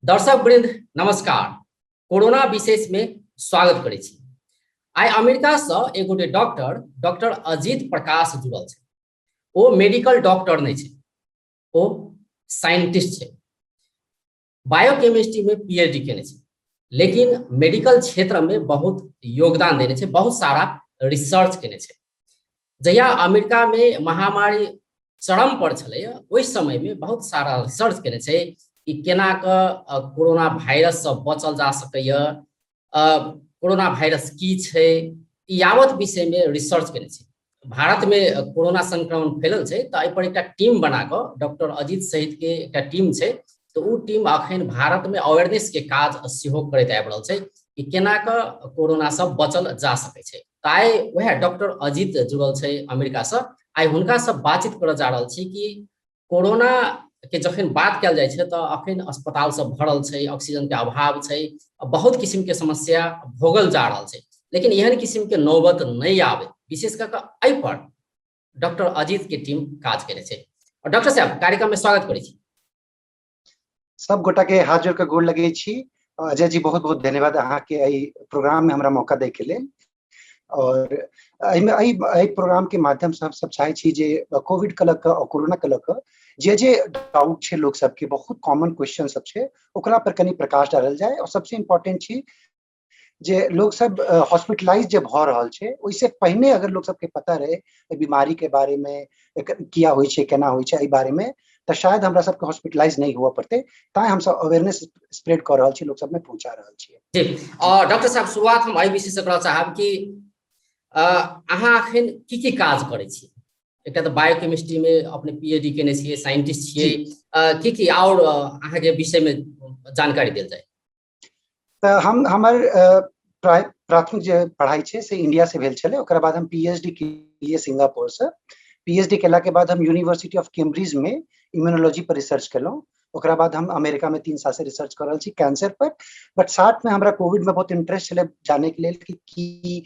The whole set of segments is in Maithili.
दर्शक वृंद नमस्कार। कोरोना विशेष में स्वागत करै छी। आइ अमेरिका से एक गोटे डॉक्टर, डॉक्टर अजीत प्रकाश जुड़ल छै। ओ मेडिकल डॉक्टर नहि छै, ओ साइंटिस्ट छै। बायोकेमिस्ट्री में पीएचडी केने छै, लेकिन मेडिकल क्षेत्र में बहुत योगदान देने छै, बहुत सारा रिसर्च केने छै। जहिया अमेरिका में महामारी चरम पर छलै, ओहि समय में बहुत सारा रिसर्च केने छै कि केना कऽ कोरोना वायरस से बचल जा सकैए, कोरोना वायरस की छै, ई यावत विषय में रिसर्च केने छै। भारत में कोरोना संक्रमण फैलल छै तऽ एहि पर एकटा टीम बना कऽ डॉक्टर अजीत सहित के एकटा टीम छै, तऽ ओ टीम अखन भारत में अवेयरनेस के काज सेहो करैत आबि रहल छै कि केना कऽ कोरोना से बचल जा सकै छै। तऽ आइ वएह डॉक्टर अजीत जुड़ल छै अमेरिका से। आइ हुनका से बातचीत करऽ जा रहल छी कि कोरोना के जखन बात कयल जाइ छै तऽ अखन अस्पताल सब भरल छै, ऑक्सीजन के अभाव छै, बहुत किसिम के समस्या भोगल जा रहल छै, लेकिन एहन किसिम के नौबत नहि आबे, विशेष कऽ कऽ एहि पर डॉक्टर अजीत के टीम काज केने छै। और डॉक्टर साहब, कार्यक्रम में स्वागत करै छी। सब गोटा के हाथ जोड़ के गोर लगे छी। अजय जी, बहुत बहुत धन्यवाद अहाँ के एहि प्रोग्राम में हमरा मौका दै के लेल। और एहिमे एहि प्रोग्राम के माध्यम से हम सब चाहे छी जे कोविड के लऽ कऽ और कोरोना के लऽ कऽ जे जे डाउट छै लोक सबके, बहुत कॉमन क्वेश्चन सब छै, ओकरा पर कनि प्रकाश डालल जाय। और सबसे इम्पोर्टेंट छी जे लोग सब हॉस्पिटलाइज जे भऽ रहल छै, ओहिसे पहिने अगर लोग सबके पता रहे एहि बीमारी के बारे में, किया होइ छै, केना होइ छै, एहि बारे में, तऽ शायद हमरा सबके हॉस्पिटलाइज नहि हुअ पड़तै। ताहि हमसब अवेयरनेस स्प्रेड कऽ रहल छी, लोक सबमे पहुँचा रहल छियै। जी, और डॉक्टर साहब, शुरुआत हम एहि विषय से करऽ चाहब कि अहाँ अखन की की काज करै छी? एकटा तऽ बायोकेमिस्ट्री में अपने पीएचडी केने छियै, साइंटिस्ट छियै, की की और अहाँके विषय में जानकारी देल जाय। तऽ हम हमर प्राथमिक जे पढ़ाई छै से इंडिया से भेल छलै। ओकरा बाद हम पीएचडी केलियै सिंगापुर से। पीएचडी केला के बाद हम यूनिवर्सिटी ऑफ कैम्ब्रिज में इम्यूनोलॉजी पर रिसर्च केलहुँ। ओकरा बाद हम अमेरिका में 3 साल से रिसर्च कर रहल छी कैंसर पर। बट साथ में हमरा कोविड में बहुत इंटरेस्ट छलै जाने के लेल कि की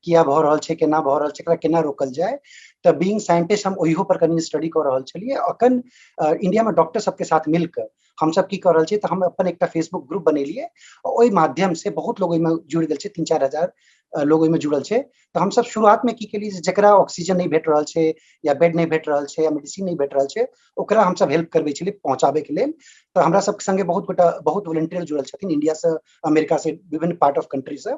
किया भऽ रहल छै, केना भऽ रहल छै, एकरा केना रोकल जाय। तऽ बीइंग साइंटिस्ट हम ओहियो पर कनि स्टडी कऽ रहल छलियै। अखन इंडिया में डॉक्टर सबके साथ मिल कऽ हमसब की कऽ रहल छियै, तऽ हम अपन एकटा फेसबुक ग्रुप बनेलियै, ओहि माध्यम से बहुत लोग ओहिमे जुड़ि गेल छै, 3-4 हजार लोग ओहिमे जुड़ल छै। तऽ हमसब शुरुआत में की केलियै, जकरा ऑक्सीजन नहि भेट रहल छै या बेड नहि भेट रहल छै या मेडिसिन नहि भेट रहल छै, ओकरा हमसब हेल्प करबै छलियै पहुँचाबै के लेल। तऽ हमरा सब संगे बहुत गोटा, बहुत वॉलेंटियर जुड़ल छथिन इंडिया से, अमेरिका से, विभिन्न पार्ट ऑफ कंट्री से।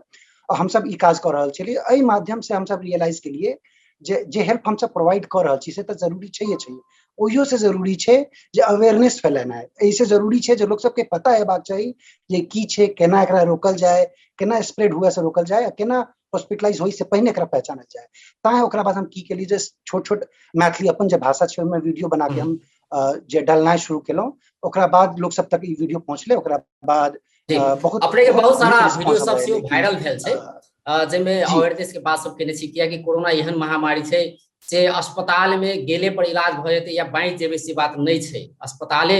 हमसब ई काज कऽ रहल छलियै। एहि माध्यम से हमसब रियलाइज केलियै जे हेल्प हमसब प्रोवाइड कऽ रहल छी से तऽ जरूरी छैहे छै, ओहियो से जरूरी छै जे अवेयरनेस फैलेनाइ। एहिसे जरूरी छै जे लोक सबके पता हेबाक चाही जे की छै, केना एकरा रोकल जाय, केना स्प्रेड हुए से रोकल जाय, आ केना हॉस्पिटलाइज होइ से पहिने एकरा पहचानल जाय। ताहि ओकरा बाद हम की केलियै जे छोट छोट मैथिली अपन जे भाषा छै ओहिमे वीडियो बना के हम जे डालनाइ शुरू केलहुँ। ओकरा बाद लोक सब तक ई वीडियो पहुँचलै। ओकरा बाद बहुत अपने के बहुत सारा वीडियो सब सेहो वायरल भेल छै, जाहिमे अवेयरनेस के बात सब केने छी, कियाकि कोरोना एहन महामारी छै से अस्पताल में गेले पर इलाज भऽ जेतै या बाँचि जेबै से बात नहि छै। अस्पताले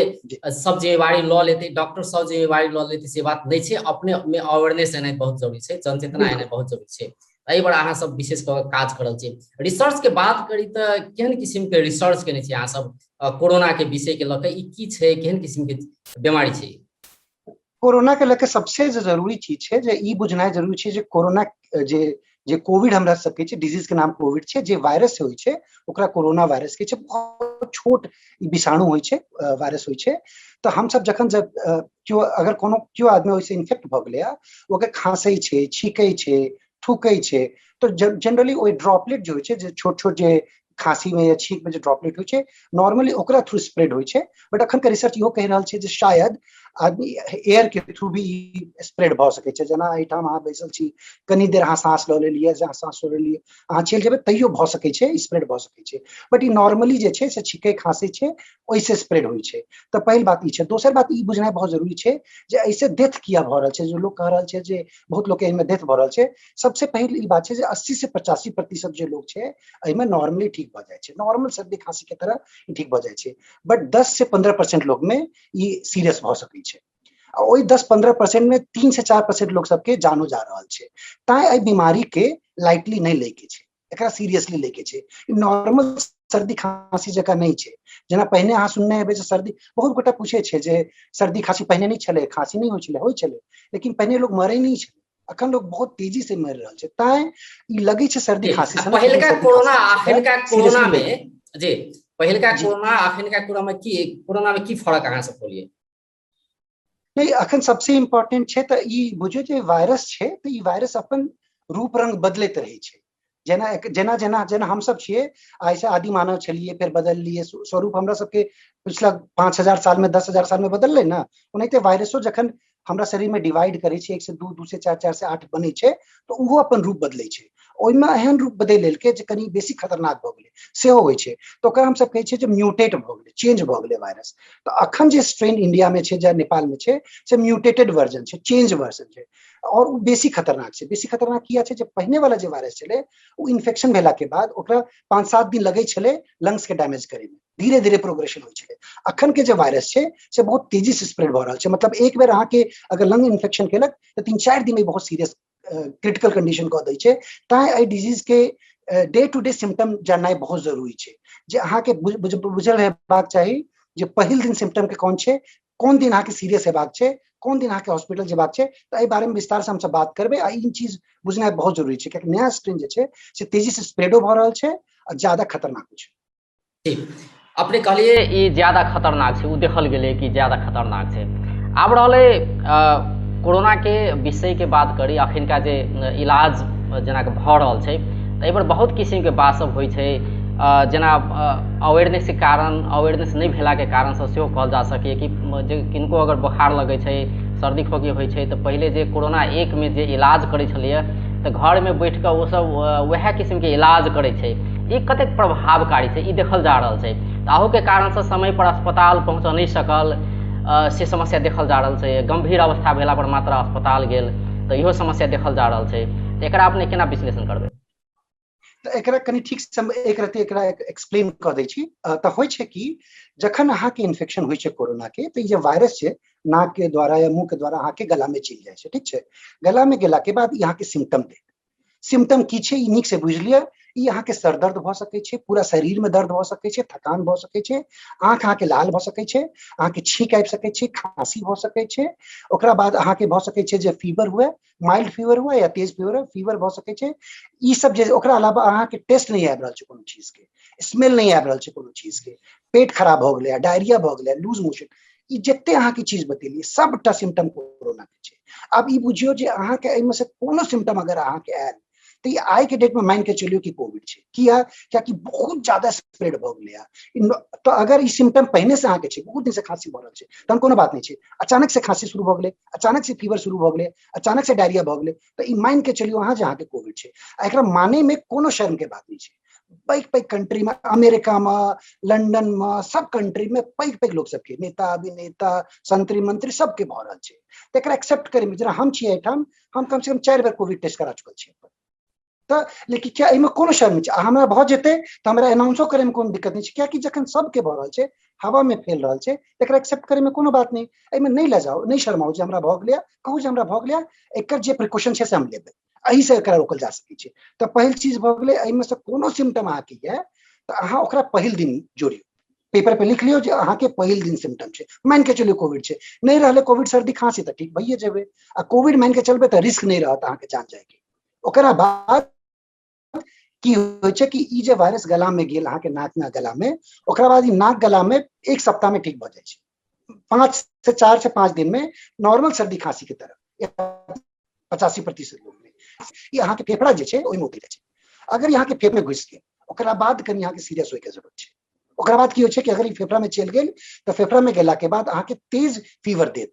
सब जिम्मेवारी लऽ लेतै, डॉक्टर सब जिम्मेवारी लऽ लेतै से बात नहि छै। अपने में अवेयरनेस एनाइ बहुत जरूरी छै, जनचेतना एनाइ बहुत जरूरी छै। एहि पर अहाँ सब विशेष कऽ काज करल छी। रिसर्च के बात करी तऽ केहन किसिम के रिसर्च केने छी अहाँ सब कोरोना के विषय के लऽ के? ई की छै, केहन किसिम के बीमारी छै? कोरोना के लऽ के सबसे जे जरूरी चीज छै जे ई बुझनाइ जरूरी छै जे कोरोना जे जे कोविड हमरा सबके छै, डिजीज के नाम कोविड छै, जे वायरस होइ छै ओकरा कोरोना वायरस के छै। बहुत छोट ई विषाणु होइ छै, वायरस होइ छै। तऽ हमसब जखन जब केओ अगर कोनो केओ आदमी ओहिसँ इन्फेक्ट भऽ गेलै, ओकर खाँसै छै, छीकै छै, थूकै छै, तऽ जनरली ओहि ड्रॉपलेट जे होइ छै, जे छोट छोट जे खाँसी में या छींक में जे ड्रॉपलेट होइ छै, नॉर्मली ओकरा थ्रू स्प्रेड होइ छै। बट अखन के रिसर्च इहो कहि रहल छै जे शायद आदमी एयर के थ्रू भी स्प्रेड भऽ सकै छै। जेना एहिठाम अहाँ बैसल छी, कनी देर अहाँ साँस लऽ लेलियै, जहाँ साँस लऽ लेलियै अहाँ चलि जेबै, तैयो भऽ सकै छै, स्प्रेड भऽ सकै छै। बट ई नॉर्मली जे छै से छीकै खाँसै छै, ओहिसँ स्प्रेड होइ छै। तऽ पहिल बात ई छै। दोसर बात ई बुझनाइ बहुत जरूरी छै जे एहिसँ डेथ किया भऽ रहल छै। जे लोक कह रहल छै जे बहुत लोक एहिमे डेथ भऽ रहल छै, सबसे पहिल ई बात छै जे 80 से 85% जे लोक छै एहिमे नॉर्मली ठीक भऽ जाइ छै, नॉर्मल सर्दी खाँसी के तरह ई ठीक भऽ जाइ छै। बट 10 से 15% लोक में ई सीरियस भऽ सकै छै, आ ओहि 10-15% में 3 से 4% लोक सबके जानो जा रहल छै। ताहि एहि बीमारी के लाइटली नहि लै के छै, एकरा सीरियसली लै के छै। नॉर्मल सर्दी खाँसी जकाँ नहि छै। जेना पहिने अहाँ सुनने हेबै जे सर्दी, बहुत गोटा पूछै छै जे सर्दी खाँसी पहिने नहि छलै, खाँसी नहि होइ छलै, होइ छलै, लेकिन पहिने लोक मरै नहि छलै, अखन लोक बहुत तेजी से मरि रहल छै, तैं ई लगै छै सर्दी खाँसी सन। पहिलका कोरोना अखनका कोरोना में जी, पहिलका कोरोना अखनका कोरोना में की, कोरोना में की फर्क अहाँ सब बोलिए? नहीं, अखन सबसे इम्पोर्टेंट छै तऽ ई बुझियौ जे वायरस छै तऽ ई वायरस अपन रूप रंग बदलैत रहै छै। जेना जेना जेना जेना हमसब छियै, आइ से आदि मानव छलियै, फेर बदललियै स्वरूप, हमरा सबके पिछला 5000 साल में 10,000 साल में बदललै ने, ओनाहिते वायरसो जखन हमरा शरीर में डिवाइड करै छै, 1 से 2, 2 से 4, 4 से 8 बनै छै, तऽ ओहो अपन रूप बदलै छै। ओहिमे एहन रूप बदलि लेलकै जे कनि बेसी खतरनाक भऽ गेलै, सेहो होइ छै। तऽ ओकरा हमसब कहै छियै जे म्यूटेट भऽ गेलै, चेंज भऽ गेलै वायरस। तऽ अखन जे स्ट्रेन इंडिया में छै, जे नेपाल में छै, से म्यूटेटेड वर्जन छै, चेंज वर्जन छै, और ओ बेसी खतरनाक छै। बेसी खतरनाक किया छै? जे पहिने वाला जे वायरस छलै, ओ इन्फेक्शन भेला के बाद ओकरा 5-7 दिन लगै छलै लंग्स के डैमेज करे में, धीरे धीरे प्रोग्रेशन होइ छलै। अखन के जे वायरस छै से बहुत तेजी से स्प्रेड भऽ रहल छै। मतलब एक बेर अहाँके अगर लंग इन्फेक्शन केलक तऽ 3-4 दिन में बहुत सीरियस क्रिटिकल कंडीशन कऽ दै छै। तैं एहि डिजीज के डे टू डे सिम्टम जाननाइ बहुत जरूरी छै, जे अहाँके बुझल हेबाक चाही जे पहिल दिन सिम्टम के कोन छै, कोन दिन अहाँके सीरियस हेबाक छै, कोन दिन अहाँके हॉस्पिटल जेबाक छै। तऽ एहि बारे में विस्तार से हमसब बात करबै। आ ई चीज बुझनाइ बहुत जरूरी छै, कियाकि नया स्ट्रेन जे छै से तेजी से स्प्रेडो भऽ रहल छै आ ज्यादा खतरनाक छै। अपने कहलिए ई ज्यादा खतरनाक छै, ओ देखल गेलै कि ज्यादा खतरनाक छै। आब रहलै कोरोना के विषय के बात करी, अखनका जे इलाज जेना भऽ रहल छै, तऽ एहिपर बहुत किसिमके बात सब होइ छै, जेना अवेयरनेसके कारण, अवेयरनेस नहि भेलाके कारणसँ सेहो कहल जा सकैए कि जे किनको अगर बोखार लगै छै, सर्दी खोकी होइ छै, तऽ पहिले जे कोरोना एकमे जे इलाज करै छलैए तऽ घरमे बैठ कऽ ओसब वएह किसिमके इलाज करै छै। ई कतेक प्रभावकारी छै ई देखल जा रहल छै। तऽ अहूके कारणसँ समयपर अस्पताल पहुँचऽ नहि सकल, से समस्या देखल जा रहल छै। गम्भीर अवस्था भेला पर मात्र अस्पताल गेल, तऽ इहो समस्या देखल जा रहल छै। तऽ एकरा अपने केना विश्लेषण करबै? तऽ एकरा कनि ठीक से एक रति एकरा एक्सप्लेन कऽ दै छी। तऽ होइ छै कि जखन अहाँके इन्फेक्शन होइ छै कोरोना के, तऽ ई जे वायरस छै नाक के द्वारा या मुँह के द्वारा अहाँके गला में चलि जाइ छै, ठीक छै। गला में गेला के बाद ई अहाँके सिम्टम देत। सिम्टम की छै ई नीक से बुझि लिअ। ई अहाँके सर दर्द भऽ सकै छै, पूरा शरीर में दर्द भऽ सकै छै, थकान भऽ सकै छै, आँख अहाँके लाल भऽ सकै छै, अहाँके छींक आबि सकै छै, खाँसी भऽ सकै छै। ओकरा बाद अहाँके भऽ सकै छै जे फीवर हुए, माइल्ड फीवर हुए या तेज फीवर हुए, फीवर भऽ सकै छै। ई सब जे ओकरा अलावा अहाँके टेस्ट नहि आबि रहल छै कोनो चीज के, स्मेल नहि आबि रहल छै कोनो चीज के, पेट खराब भऽ गेलै, डायरिया भऽ गेलै, लूज मोशन, ई जते अहाँके चीज बतेलियै सबटा सिम्टम कोरोना के छै। आब ई बुझियौ जे अहाँके एहिमे से कोनो सिम्टम अगर अहाँके आयल तऽ ई आइ के डेट में मान के चलियौ कि कोविड छै। किया? कियाकि बहुत ज्यादा स्प्रेड भऽ गेलै। तऽ अगर ई सिम्टम पहिने से अहाँके छै, बहुत दिन से खाँसी भऽ रहल छै, तहन कोनो बात नहि छै। अचानक से खाँसी शुरू भऽ गेलै, अचानक से फीवर शुरू भऽ गेलै, अचानक से डायरिया भऽ गेलै, तऽ ई मान के चलियौ अहाँ जे अहाँके कोविड छै। आ एकरा माने में कोनो शर्म के बात नहि छै। पैघ पैघ कंट्री में, अमेरिका में, लंदन में, सब कंट्री में पैघ पैघ लोक सबके, नेता अभिनेता संतरी मंत्री सबके भऽ रहल छै। तऽ एकरा एक्सेप्ट करे में, जेना हम छियै एहिठाम, हम कम से कम 4 बेर कोविड टेस्ट करा चुकल छियै। तऽ लेकिन क्या एहिमे कोनो शर्म नहि छै। आ हमरा भऽ जेतै तऽ हमरा एनाउंसो करैमे कोनो दिक्कत नहि छै, कियाकि जखन सबके भऽ रहल छै, हवा में फैल रहल छै, एकरा एक्सेप्ट करैमे कोनो बात नहि। एहिमे नहि लजाउ, नहि शर्माउ जे हमरा भऽ गेलै, कहू जे हमरा भऽ गेलै, एकर जे प्रिकॉशन छै से हम लेबै, एहिसँ एकरा रोकल जा सकै छै। तऽ पहिल चीज भऽ गेलै, एहिमे से कोनो सिम्टम अहाँके यऽ तऽ अहाँ ओकरा पहिल दिन जोड़ियौ, पेपर पे लिख लियौ जे अहाँके पहिल दिन सिम्टम छै, मान के चलियौ कोविड छै। नहि रहलै कोविड सर्दी खाँसी तऽ ठीक भइए जेबै, आ कोविड मान के चलबै तऽ रिस्क नहि रहत अहाँके जान जायके। ओकरा बाद की होइ छै कि ई जे वायरस गला में गेल अहाँके नाक में गला में, ओकरा बाद ई नाक गला में 1 सप्ताह में ठीक भऽ जाइ छै, 5 से 4 से 5 दिन में नॉर्मल सर्दी खाँसी के तरह 85% लोग में। ई अहाँके फेफड़ा जे छै ओहिमे उतरि जाइ छै। अगर अहाँके फेफड़ा में घुसि गेल, ओकरा बाद कनि अहाँके सीरियस होइके जरूरत छै। ओकरा बाद की होइ छै कि अगर ई फेफड़ा में चलि गेल तऽ फेफड़ा में गेला के बाद अहाँके तेज फीवर देत।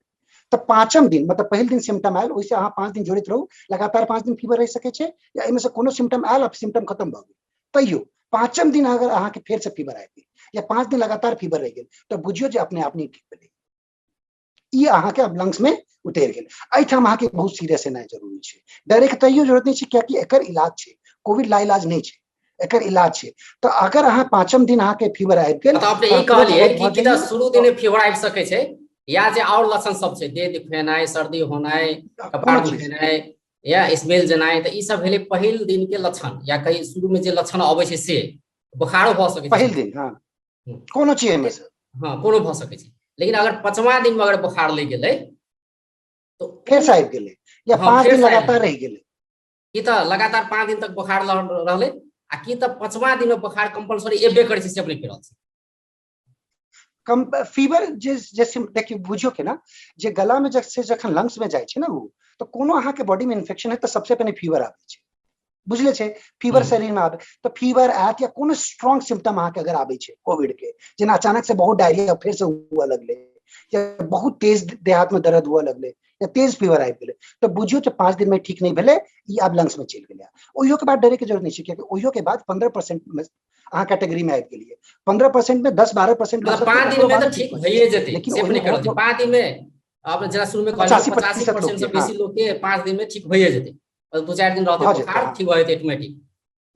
तऽ 5म दिन, मतलब पहिल दिन सिम्टम आयल, ओहिसँ अहाँ 5 दिन जोड़ैत रहू, लगातार 5 दिन फीवर रहि सकै छै, या एहिमे से कोनो सिम्टम आयल आ सिम्टम खत्म भऽ गेल, तैयो 5म दिन अगर अहाँके फेर से फीवर आबि गेल या 5 दिन लगातार फीवर रहि गेल, तऽ बुझियौ जे अपने आप नहि ठीक भेलै, ई अहाँके अब लंग्स में उतरि गेल। एहिठाम अहाँके बहुत सीरियस हेनाइ जरूरी छै। डरे के तैयो जरूरत नहि छै, कियाकि एकर इलाज छै, कोविड ला इलाज नहि छै, एकर इलाज छै। तऽ अगर अहाँ 5म दिन अहाँके फीवर आबि गेल, तऽ अपने ई कहलियै कि तऽ शुरू दिने फीवर आबि सकै छै, या जे आओर लक्षण सब छै, देह दुखेनाइ, सर्दी होनाइ, कपार दुखेनाइ या स्मेल जेनाइ, तऽ ई सब भेलै पहिल दिन के लक्षण, या कहीं शुरू में जे लक्षण अबै छै से। बोखारो भऽ सकै छै। पहिल दिन, हँ, कोनो चीज एहिमे से। हँ, कोनो भऽ सकै छै। लेकिन अगर 5वां दिन में अगर बोखार लागि गेलै तऽ फेर से आबि गेलै या 5 दिन लगातार रहि गेलै, की तऽ लगातार 5 दिन तक बोखार रहलै, आ की तऽ 5वां दिन में बोखार कंपलसरी एबे करै छै, से अपने कहि रहल छी। कम फीवर जे जे देखियौ, बुझियौ केना जे गला में से जखन लंग्स में जाइ छै ने ओ, तऽ कोनो अहाँके बॉडी में इन्फेक्शन है तऽ सबसे पहिने फीवर आबै छै, बुझले छै? फीवर शरीर में आबै तऽ फीवर आयत या कोनो स्ट्रॉन्ग सिम्टम अहाँके अगर आबै छै कोविड के, जेना अचानक से बहुत डायरिया फेर से हुआ लगलै, या बहुत तेज देह हाथ में दर्द हुआ लगलै, या तेज फीवर आबि गेलै, तऽ बुझियौ जे 5 दिन में ठीक नहि भेलै, ई आब लंग्स में चलि गेलै। ओहियो के बाद डरे के जरूरत नहि छै, कियाकि ओहियो के बाद 15% में अहाँ कैटेगरी में आबि गेलियै, 15% में 10-12% लोक सबके 5 दिन में तऽ ठीक भइए जेतै, लेकिन से नहि करत। 5 दिन में अब जेना शुरू में कहलियै 85% से बेसी लोक के 5 दिन में ठीक भइए जेतै, 2-4 दिन रहतै बोखार, ठीक भऽ जेतै ऑटोमेटिक।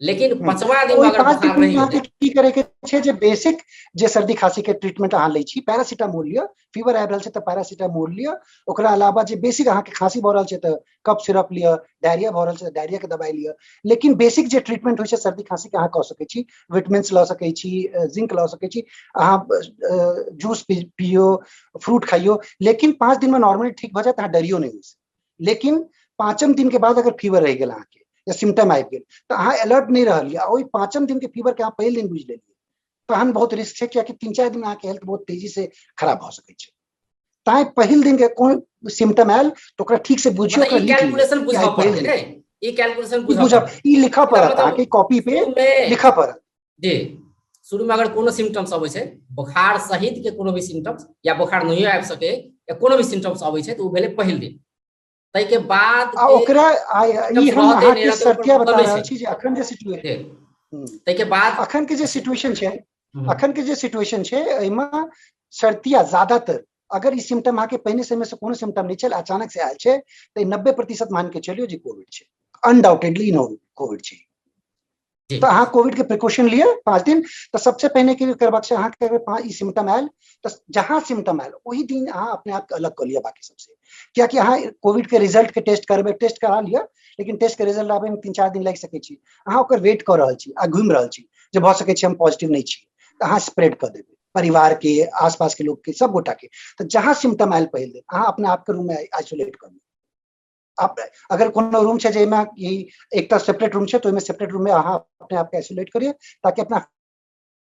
लेकिन 5वां दिन अगर बोखार रहि गेलै, की करे के छै जे बेसिक जे सर्दी खांसी के ट्रीटमेंट अहाँ लै छी, पैरासिटामोल लिअ, फीवर आबि रहल छै तऽ पैरासिटामोल लिअ, ओकरा अलावा जे बेसिक अहाँके खांसी भऽ रहल छै तऽ कफ सिरप लिअ, डायरिया भऽ रहल छै तऽ डायरिया के दवाई लिअ, लेकिन बेसिक जे ट्रीटमेंट होइ छै सर्दी खांसी के अहाँ कऽ सकै छी, विटामिन्स लऽ सकै छी, जिंक लऽ सकै छी, अहाँ जूस पियौ, फ्रूट खाइयौ, लेकिन 5 दिन में नॉर्मली ठीक भऽ जायत, अहाँ डरियौ नहि ओहिसँ। लेकिन 5म दिन के बाद अगर फीवर रहि गेल अहाँके या सिम्टम आबि गेल तऽ अहाँ अलर्ट नहि रहलियै, आ ओहि 5म दिन के फीवर के अहाँ पहिल दिन बुझि लेलियै, तहन बहुत रिस्क छै, कियाकि 3-4 दिन अहाँके हेल्थ बहुत तेजी से खराब भऽ सकै छै। ताहि पहिल दिन के कोन सिम्टम आयल तऽ ओकरा ठीक से बुझियौ, ओकरा कैलकुलेशन बुझऽ पड़तै ने, ई कैलकुलेशन बुझऽ, ई लिखऽ पड़त अहाँके, कॉपी पे लिखऽ पड़त। जी, शुरू में अगर कोनो सिम्टम्स अबै छै, बोखार सहित के कोनो भी सिम्टम्स, या बोखार नहियो आबि सकै या कोनो भी सिम्टम्स अबै छै, तऽ ओ भेलै पहिल दिन। ताहि के बाद आ ओकरा ई हम अहाँके शर्तिया बता रहल छी जे अखन जे सिचुएशन, ताहि के बाद अखन के जे सिचुएशन छै, अखन के जे सिचुएशन छै एहिमे शर्तिया ज्यादातर अगर ई सिम्टम अहाँके पहिने समय से कोनो सिम्टम नहि छल, अचानक से आयल छै, तऽ 90% मान के चलियौ जे कोविड छै, अनडाउटेडली नो कोविड छै। तऽ अहाँ कोविड के प्रिकॉशन लिअ 5 दिन। तऽ सबसे पहिने की करबाक छै अहाँके, अगर ई सिम्टम आयल तऽ जहाँ सिम्टम आयल ओहि दिन अहाँ अपने आप के अलग कऽ लिअ बाकी सबसे, कियाकि अहाँ कोविड के रिजल्ट के टेस्ट करबै, टेस्ट करा लिअ, लेकिन टेस्ट के रिजल्ट आबै में 3-4 दिन लागि सकै छी, अहाँ ओकर वेट कऽ रहल छी आ घुमि रहल छी जे भऽ सकै छै हम पॉजिटिव नहि छी, तऽ अहाँ स्प्रेड कऽ देबै परिवार के, आसपास के लोग के, सब गोटा के। तऽ जहाँ सिम्टम आयल पहिल दिन अहाँ अपने आप के रूम में आइसोलेट कऽ लिअ। आप अगर कोनो रूम छै जाहिमे ई एकटा सेपरेट रूम छै तऽ ओहिमे सेपरेट रूम में अहाँ अपने आप के आइसोलेट करियौ, ताकि अपना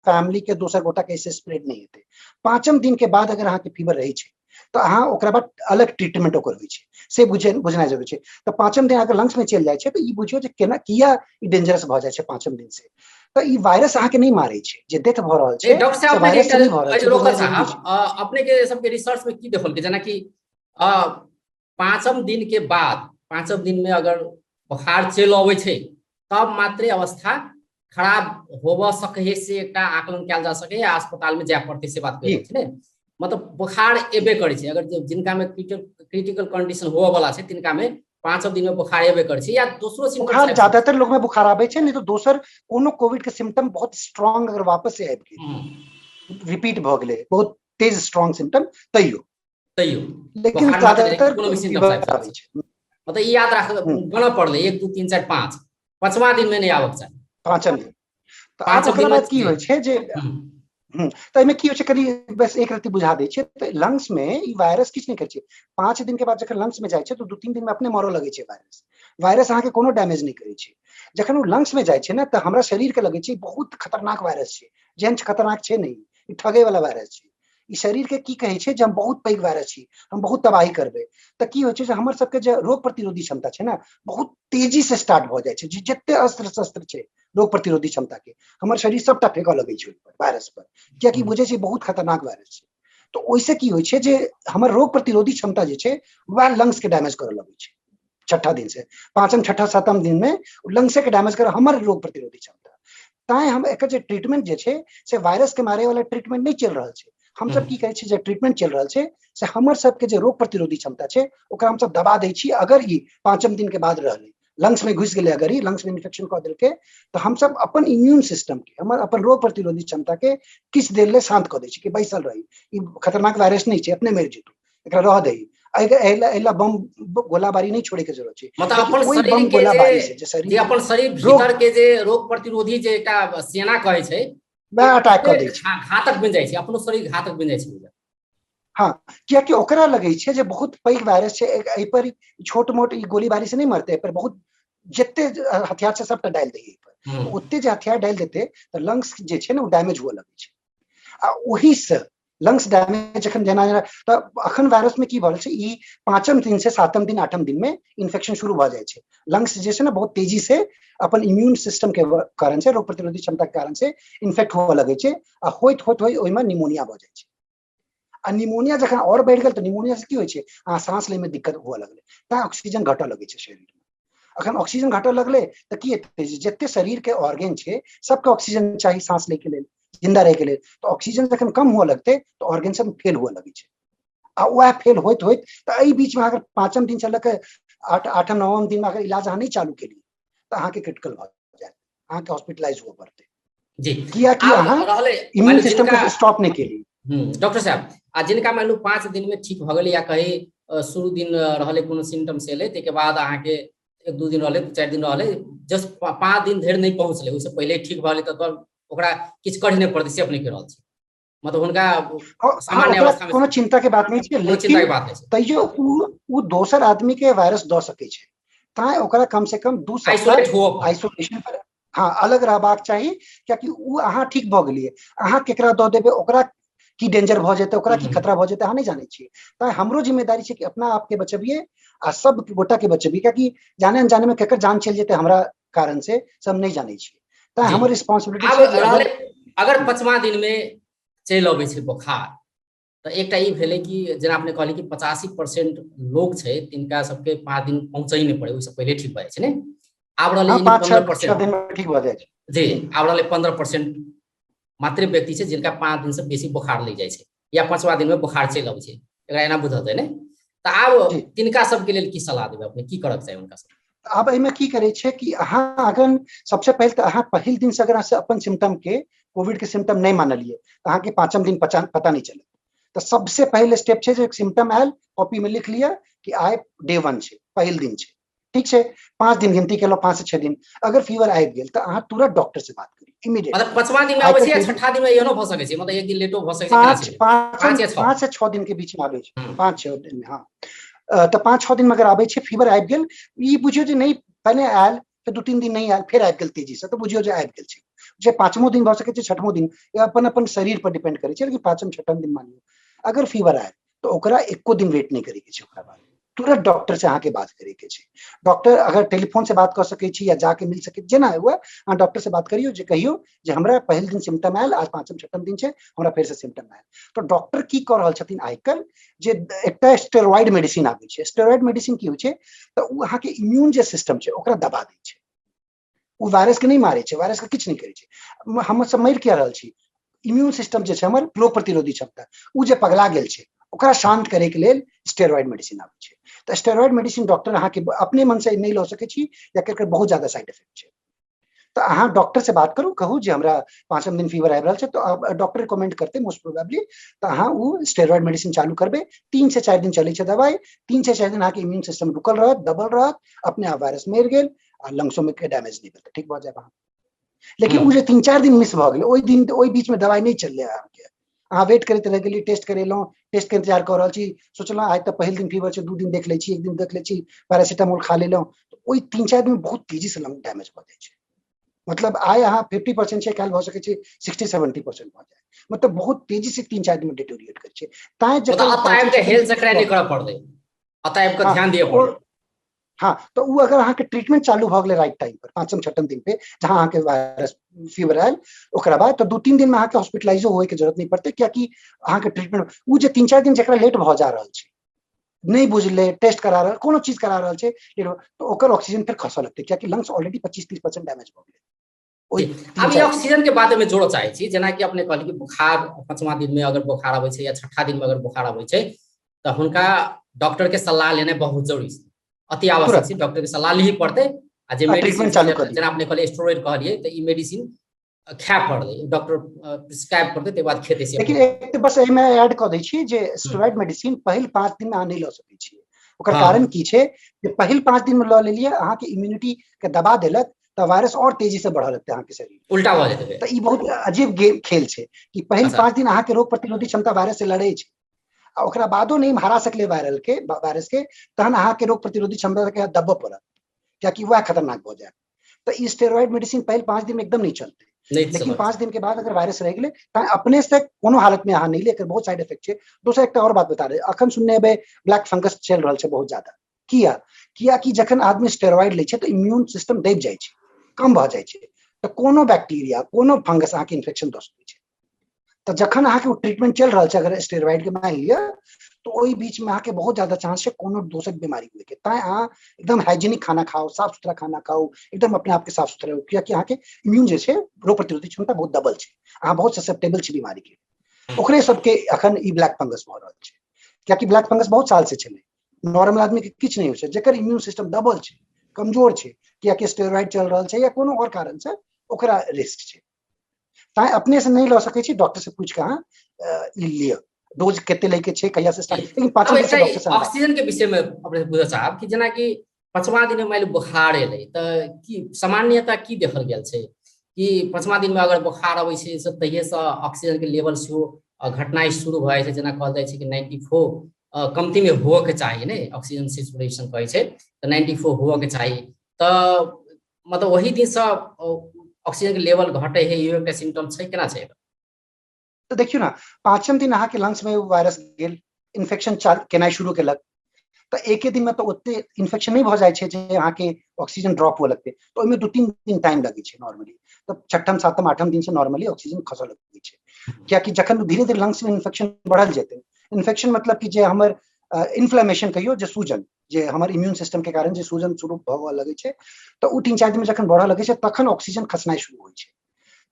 फैमिली के दोसर गोटा के ऐसे स्प्रेड नहीं हेतै। 5म दिन के बाद अगर अहाँके फीवर रहै छै तऽ अहाँ ओकरा बाद अलग ट्रीटमेंट ओकर होइ छै, से बुझनाइ जरूरी छै। तऽ 5म दिन अगर लंग्स में चलि जाइ छै तऽ ई बुझियौ जे केना किया ई डेंजरस भऽ जाइ छै 5म दिन से। तऽ ई वायरस अहाँके नहि मारै छै, जे डेथ भऽ रहल छै डॉक्टर साहब, से वायरस से नहि भऽ रहल छै, रोकल बुझनाइ जरूरी साहब, छै। अपने के सबके रिसर्च में की देखल के, जेनाकि 5म दिन के बाद, 5म दिन में अगर बोखार चलि अबै छै तब मात्रे अवस्था खराब होबऽ सकै है, से एकटा आकलन कयल जा सकै है, अस्पताल में जाय पड़तै, से बात कहि रहल छी ने। मतलब बोखार एबे करै छै, अगर जिनका में क्रिटिकल कंडीशन होबऽ वाला छै तिनका में 5 दिन में बोखार एबे करै छै, या दोसरो सिम्टम बोखार ज्यादातर लोग में बोखार आबै छै, नहीं तो दोसर कोनो कोविड के सिम्टम बहुत स्ट्रांग अगर वापस से आबि गेल, रिपीट भऽ गेलै, बहुत तेज स्ट्रांग सिम्टम, तैयो तैयो लेकिन बोखार मात्र ज्यादातर कोनो भी सिम्टम फीवर आबि आबै छै। मतलब ई याद राख गणऽ पड़लै, 1 2 3 4 5, 5वां दिन में नहि आबक चाही। 5म दिन। तऽ आब पाँचम ओकरा दिन में बाद की होइ छै जे तऽ एहिमे की होइ छै, कनि बस एक रत्ती बुझा दै छियै। तऽ लंग्स में ई वायरस किछु नहि करै छै, 5 दिन के बाद जखन लंग्स में जाइ छै तऽ 2-3 दिन में अपने मरऽ लगै छै वायरस। वायरस अहाँके कोनो डैमेज नहि करै छै। जखन ओ लंग्स में जाइ छै ने तऽ हमरा शरीर के लगै छै बहुत खतरनाक वायरस छै, जेहन खतरनाक छै नहि, ई ठगे वाला वायरस छै। ई शरीर के की कहै छै जे हम बहुत पैघ वायरस छी, हम बहुत तबाही करबै। तऽ की होइ छै जे हमर सबके जे रोग प्रतिरोधी क्षमता छै ने बहुत तेजी से स्टार्ट भऽ जाइ छै, जे जते अस्त्र शस्त्र छै रोग प्रतिरोधी क्षमता के, हमर शरीर सबटा फेकऽ लगै छै ओहि पर, वायरस पर, कियाकि बुझै छै बहुत खतरनाक वायरस छै। तऽ ओहिसँ की होइ छै जे हमर रोग प्रतिरोधी क्षमता जे छै वएह लंग्स के डैमेज करऽ लगै छै। 6ठा दिन से 5म 6ठा 7म दिन में लंग्से के डैमेज करऽ हमर रोग प्रतिरोधी क्षमता। तैं हम एकर जे ट्रीटमेंट जे छै से वायरस के मारे वाला ट्रीटमेंट नहि चलि रहल छै। हम सब की करै छी जे ट्रीटमेंट चलि रहल छै से हमर सबके जे रोग प्रतिरोधी क्षमता छै ओकरा हम सब दबा दै छी। अगर ई 5म दिन के बाद रहलै, लंग्स में घुसि गेलै, अगर ई लंग्स में इन्फेक्शन कऽ देलकै तऽ हम सब अपन इम्यून सिस्टम के, हमर अपन रोग प्रतिरोधी क्षमता के किछु देर लेल शांत कऽ दै छी कि बैसल रही, ई खतरनाक वायरस नहि छै, अपने मरि जेतौ, एकरा रह दही। एहि ला बम गोलाबारी नहि छोड़े के जरूरत छै। मतलब लेकिन अपन ओहि शरीर बम के गोलाबारी जे से जे शरीर जे अपन शरीर रोग भीतर के जे रोग प्रतिरोधी जे एकटा सेना कहै छै, वएह अटैक कऽ दै छै, घातक बनि जाइ छै, अपनो शरीर घातक बनि जाइ छै। हँ, कियाकि ओकरा लगै छै जे बहुत पैघ वायरस छै, एहि पर छोट मोट ई गोलीबारी से नहि मरतै, एहि पर बहुत जते हथियार छै सबटा डालि दै एहि पर। ओते जे हथियार डालि देतै तऽ लंग्स जे छै ने ओ डैमेज हुअ लगै छै, आ ओहिसँ लंग्स डैमेज जखन जेना जेना तऽ अखन वायरस में की भऽ रहल छै, ई 5म दिन से 7म दिन 8म दिन में इन्फेक्शन शुरू भऽ जाइ छै। लंग्स जे छै ने बहुत तेजी से अपन इम्यून सिस्टम के कारण से, रोग प्रतिरोधी क्षमता के कारण से इन्फेक्ट हुअ लगै छै, आ होइत होइत होइत ओहिमे निमोनिया भऽ जाइ छै। आ निमोनिया जखन और बढ़ि गेल तऽ निमोनिया से की होइ छै, अहाँ साँस लैमे दिक्कत हुअ लगलै, तैं ऑक्सीजन घटऽ लगै छै शरीर में। अखन ऑक्सीजन घटऽ लगलै तऽ की हेतै, जते शरीर के ऑर्गेन छै सबके ऑक्सीजन चाही साँस लैके लेल, जिंदा रहैके लेल। तऽ ऑक्सीजन जखन कम हुअ लगतै तऽ ऑर्गेन सब फेल हुअ लगै छै, आ वएह फेल होइत होइत तऽ एहि बीचमे अगर 5म दिन से लऽ कऽ 8म 9म दिन अगर इलाज अहाँ नहि चालू केलियै तऽ अहाँके क्रिटिकल भऽ जायत, अहाँके हॉस्पिटलाइज हुअ पड़तै। जी, कियाकि आब अहाँ रहलै इम्यून मानि सिस्टम जिनका के स्टॉप नहि केलियै। डॉक्टर साहब, आ जिनका मानि लू 5 दिन में ठीक भऽ गेलै या कहीं शुरू दिन रहलै कोनो सिम्टम्स एलै, ताहिके बाद अहाँके 1-2 दिन रहलै, 4 दिन रहलै, जस्ट 5 दिन धरि नहि पहुँचलै, ओहिसँ पहिले ठीक भऽ गेलै तऽ ओकरा किछु करही नहि पड़तै, से अपने कहि रहल छी। मतलब हुनका सामान्य अवस्था में कोनो चिंता के बात नहीं छै, कोनो चिंता के बात नहीं छै। तैयो उ दोसर आदमी के वायरस दऽ सकै छै, तैं ओकरा कम से कम 2 सप्ताह आइसोलेट हुअ पड़तै। आइसोलेशन पर, हाँ, अलग रहबाक चाही, कियाकि उ अहाँ ठीक भऽ गेलियै, अहाँ केकरा दऽ देबै, ओकरा की डेंजर भऽ जेतै, ओकरा की खतरा भऽ जेतै, अहाँ नहि जानै छियै। तैं हमरो जिम्मेदारी छै कि अपना आपके बचबियै आ सब गोटा के बचबियै, कियाकि जाने अनजाने में केकर जान चलि जेतै हमरा कारण से, सब नहि जानै छियै। तैं हमर रिस्पॉन्सिबिलिटी आब छै कि अगर रहलै, अगर 5वां दिन में चलि अबै छै बोखार, तऽ एकटा ई भेलै कि जेना अपने कहलियै कि 85% लोक छै तिनका सबके 5 दिन पहुँचै नहि पड़ै, ओहिसँ पहिले ठीक भऽ जाइ छै ने। आब रहलै हाँ, यानी पाँच, छह, पंद्रह परसेंट। छह दिन में ठीक भऽ जाइ छै। जी, आब रहलै 15% मात्र व्यक्ति छै जिनका 5 दिन से बेसी बोखार लागि जाइ छै या 5वां दिन में बोखार चलि अबै छै, एकरा एना बुझल जाइ ने। तऽ आब तिनका सबके लेल की सलाह देबै अपने, की करक चाही हुनका सबके? आब एहिमे की करै छै कि अहाँ अगर सबसे पहिले तऽ अहाँ पहिल दिन से अगर अहाँ अपन सिम्टम के कोविड के सिम्टम नहि मानलियै तऽ अहाँके 5म दिन पता नहि चलत। तऽ सबसे पहिल स्टेप छै जे सिम्टम आयल कॉपी में लिख लिअ कि आइ डे 1 छै, पहिल दिन छै, ठीक छै। 5 दिन गिनती केलहुँ, 5 से 6 दिन अगर फीवर आबि गेल तऽ अहाँ तुरंत डॉक्टर से बात करी इमीडिएट। मतलब 5वां दिन में आबै छै या 6ठा दिन में एहनो भऽ सकै छै, मतलब एक दिन लेटो भऽ सकै छै, केना छै? पाँच या छओ? 5 से 6 दिन के बीच में आबै छै, 5-6 दिन में, हाँ। तऽ 5-6 दिन में अगर आबै छै फीवर आबि गेल, ई बुझियौ जे नहि पहिने आयल फेर 2-3 दिन नहि आयल फेर आबि गेल तेजी से, तऽ बुझियौ जे आबि गेल छै। जे 5मो दिन भऽ सकै छै, 6मो दिन, या अपन अपन शरीर पर डिपेंड करै छै, लेकिन 5म 6म दिन मानियौ अगर फीवर आयल तऽ ओकरा एको दिन वेट नहि करैके छै, ओकरा बाद तुरंत डॉक्टर से अहाँके बात करैके छै। डॉक्टर अगर टेलीफोन से बात कऽ सकै छी या जाके मिल सकै, जेना हुए अहाँ डॉक्टर से बात करियौ, जे कहियौ जे हमरा पहिल दिन सिम्टम आयल, आज 5म 6म दिन छै, हमरा फेर से सिम्टम आयल। तऽ डॉक्टर की कऽ रहल छथिन आइ काल्हि, जे एकटा स्टेरॉइड मेडिसिन आबै छै। स्टेरॉइड मेडिसिन की होइ छै तऽ ओ अहाँके इम्यून जे सिस्टम छै ओकरा दबा दै छै, ओ वायरस के नहि मारै छै, वायरस के किछु नहि करै छै। हम सब मरि किया रहल छी, इम्यून सिस्टम जे छै हमर रोग प्रतिरोधी क्षमता ओ जे पगला गेल छै ओकरा शांत करे के लेल स्टेरॉइड मेडिसिन आबै छै। तऽ स्टेरॉइड मेडिसिन डॉक्टर अहाँके अपने मन से नहि लऽ सकै छी, या एकर बहुत ज्यादा साइड इफेक्ट छै। तऽ अहाँ डॉक्टर से बात करू, कहू जे हमरा 5म दिन फीवर आबि रहल छै, तऽ डॉक्टर रिकमेंड करतै मोस्ट प्रोबेबली, तऽ अहाँ ओ स्टेरॉइड मेडिसिन चालू करबै। 3 से 4 दिन चलै छै दवाइ, 3 से 4 दिन अहाँके इम्यून सिस्टम रुकल रहत, दबल रहत, अपने आप वायरस मरि गेल आ लंग्सो में के डैमेज नहि भेल, ठीक भऽ जायब अहाँ। लेकिन ओ जे 3-4 दिन मिस भऽ गेलै, ओहि दिन ओहि बीच में दवाइ नहि चललै अहाँके, अहाँ वेट करैत रहि गेलियै, टेस्ट करेलहुँ, टेस्ट के इंतजार कऽ रहल छी, सोचलहुँ आइ तऽ पहिल दिन फीवर छै, 2 दिन देख लै छी, 1 दिन देख लै छी, पैरासिटामोल खा लेलहुँ, तऽ ओहि 3-4 दिन बहुत तेजी से लंग डैमेज भऽ जाइ छै। मतलब आइ अहाँ 50% छै, काल्हि भऽ सकै छै 60-70% भऽ जाय, मतलब बहुत तेजी से 3-4 दिन में डिटोरिएट करै छै। तैं जखन मतलब एतऽ आबि कऽ हेल्थ से नहि करऽ पड़तै, एतऽ आबि कऽ ध्यान दिअ पड़तै। हाँ, तऽ ओ अगर अहाँके ट्रीटमेंट चालू भऽ गेलै राइट टाइम पर, 5म 6म दिन पे जहाँ अहाँके वायरस फीवर आयल, ओकरा बाद तऽ 2-3 दिन में अहाँके हॉस्पिटलाइजो होय के जरूरत नहि पड़तै, कियाकि अहाँके ट्रीटमेंट ओ जे 3-4 दिन जकरा लेट भऽ जा रहल छै, नहि बुझलै, टेस्ट करा रहल, कोनो चीज करा रहल छै, तऽ ओकर ऑक्सीजन फेर खसऽ लगतै, कियाकि लंग्स ऑलरेडी 25-30% डैमेज भऽ गेलै। ओहि तीन आब ई चारि ऑक्सीजन के बात में जोड़ऽ चाहै छी, जेनाकि अपने कहलियै कि बोखार 5वां दिन में अगर बोखार अबै छै या 6ठा दिन में अगर बोखार अबै छै तऽ हुनका डॉक्टर के सलाह लेनाइ बहुत जरूरी छै, अति आवश्यक तुरंत। छै, डॉक्टर के सलाह लिही पड़तै। आ जे आ मेडिसिन ट्रीटमेंट चालू कऽ दियौ। जेना अपने कहलियै स्टेरॉइड कहलियै, तऽ ई मेडिसिन खाय पड़लै, डॉक्टर प्रिस्क्राइब करतै ताहिके बाद खेतै से। लेकिन एक बस एहिमे ऐड कऽ दै छी जे स्टेरॉइड मेडिसिन पहिल 5 दिन में अहाँ नहि लऽ सकै छी। ओकर कारण की छै जे पहिल 5 दिन में लऽ लेलियै, अहाँके इम्यूनिटी के दबा देलक तऽ वायरस और तेजी से बढ़ऽ लगतै अहाँके शरीर, उल्टा भऽ जेतै। तऽ ई बहुत अजीब गेम खेल छै कि पहिल 5 दिन अहाँके रोग प्रतिरोधी क्षमता वायरस से लड़ै छै आ ओकरा बादो नहि हरा सकलै वायरल के वायरस के, तहन अहाँके रोग प्रतिरोधी क्षमता के दबऽ पड़त, कियाकि वएह खतरनाक भऽ जायत। तऽ ई स्टेरॉइड मेडिसिन पहिल 5 दिन में एकदम नहीं चलते, लेकिन 5 दिन के बाद अगर वायरस रहि गेलै तऽ अपने से कोनो हालत में अहाँ नहि ले, एकर बहुत साइड इफेक्ट छै। दोसर एकटा और बात बता रहे, अखन सुनने हेबै ब्लैक फंगस चलि रहल छै बहुत ज्यादा। किया? किया कि जखन आदमी स्टेरॉइड लै छै तऽ इम्यून सिस्टम दबि जाइ छै, कम भऽ जाइ छै, तऽ कोनो बैक्टीरिया कोनो फंगस अहाँके इन्फेक्शन दऽ सकै छै। तऽ जखन अहाँके ओ ट्रीटमेंट चलि रहल छै अगर स्टेरॉइड के मानि लिअ, तऽ ओहि बीच में अहाँके बहुत ज्यादा चांस छै कोनो दोसर बीमारी होय के। तैं अहाँ एकदम हाइजीनिक खाना खाउ, साफ सुथरा खाना खाउ, एकदम अपने आप के साफ सुथरा रखू, कियाकि अहाँके इम्यून जे छै रोग प्रतिरोधी क्षमता बहुत दबल छै, अहाँ बहुत ससेप्टेबल छी बीमारी के। ओकरे सबके अखन ई ब्लैक फंगस भऽ रहल छै, कियाकि ब्लैक फंगस बहुत साल से छलै, नॉर्मल आदमी के किछु नहि होइ छै, जकर इम्यून सिस्टम दबल छै, कमजोर छै, कियाकि स्टेरॉइड चलि रहल छै या कोनो और कारण से, ओकरा रिस्क छै। तैं अपने से नहि लऽ सकै छी, डॉक्टर से पूछि के अहाँ ई लिअ, डोज कते लैके छै, कहिया से स्टार्ट। लेकिन 5 दिन से डॉक्टर से ऑक्सीजन के विषय में अपने बुझऽ चाहब कि जेनाकि 5वां दिन में मानि लिअ बुखार एलै तऽ की सामान्यतः की देखल गेल छै कि 5वां दिन में अगर बुखार अबै छै से तहिये से ऑक्सीजन के लेवल सेहो घटनाइ शुरू भऽ जाइ छै, जेना कहल जाइ छै कि 94 कमती में हुअ के चाही ने, ऑक्सीजन सेचुरेशन कहै छै तऽ 94 हुअ के चाही, तऽ मतलब ओही दिन से ऑक्सीजन के लेवल घटे है, इहो एकटा सिम्टम छै, केना छै? तऽ देखियौ ने, 5म दिन अहाँके लंग्स में वायरस गेल, इन्फेक्शन केनाइ शुरू केलक, तऽ एके दिन में तऽ ओते इन्फेक्शन नहि भऽ जाइ छै जे अहाँके ऑक्सीजन ड्रॉप हुअ लगतै, तऽ ओहिमे 2-3 दिन टाइम लगै छै नॉर्मली। तऽ 6ठम 7ठम 8ठम दिन से नॉर्मली ऑक्सीजन खसऽ लगै छै, कियाकि जखन धीरे धीरे लंग्स में इन्फेक्शन बढ़ल जेतै, इन्फेक्शन मतलब कि जे हमर इन्फ्लेमेशन कहियौ, जे सूजन, जे हमर इम्यून सिस्टम के कारण जे सूजन शुरू भऽ लगै छै, तऽ ओ 3-4 दिन में जखन बढ़ऽ लगै छै तखन ऑक्सीजन खसनाइ शुरू होइ छै।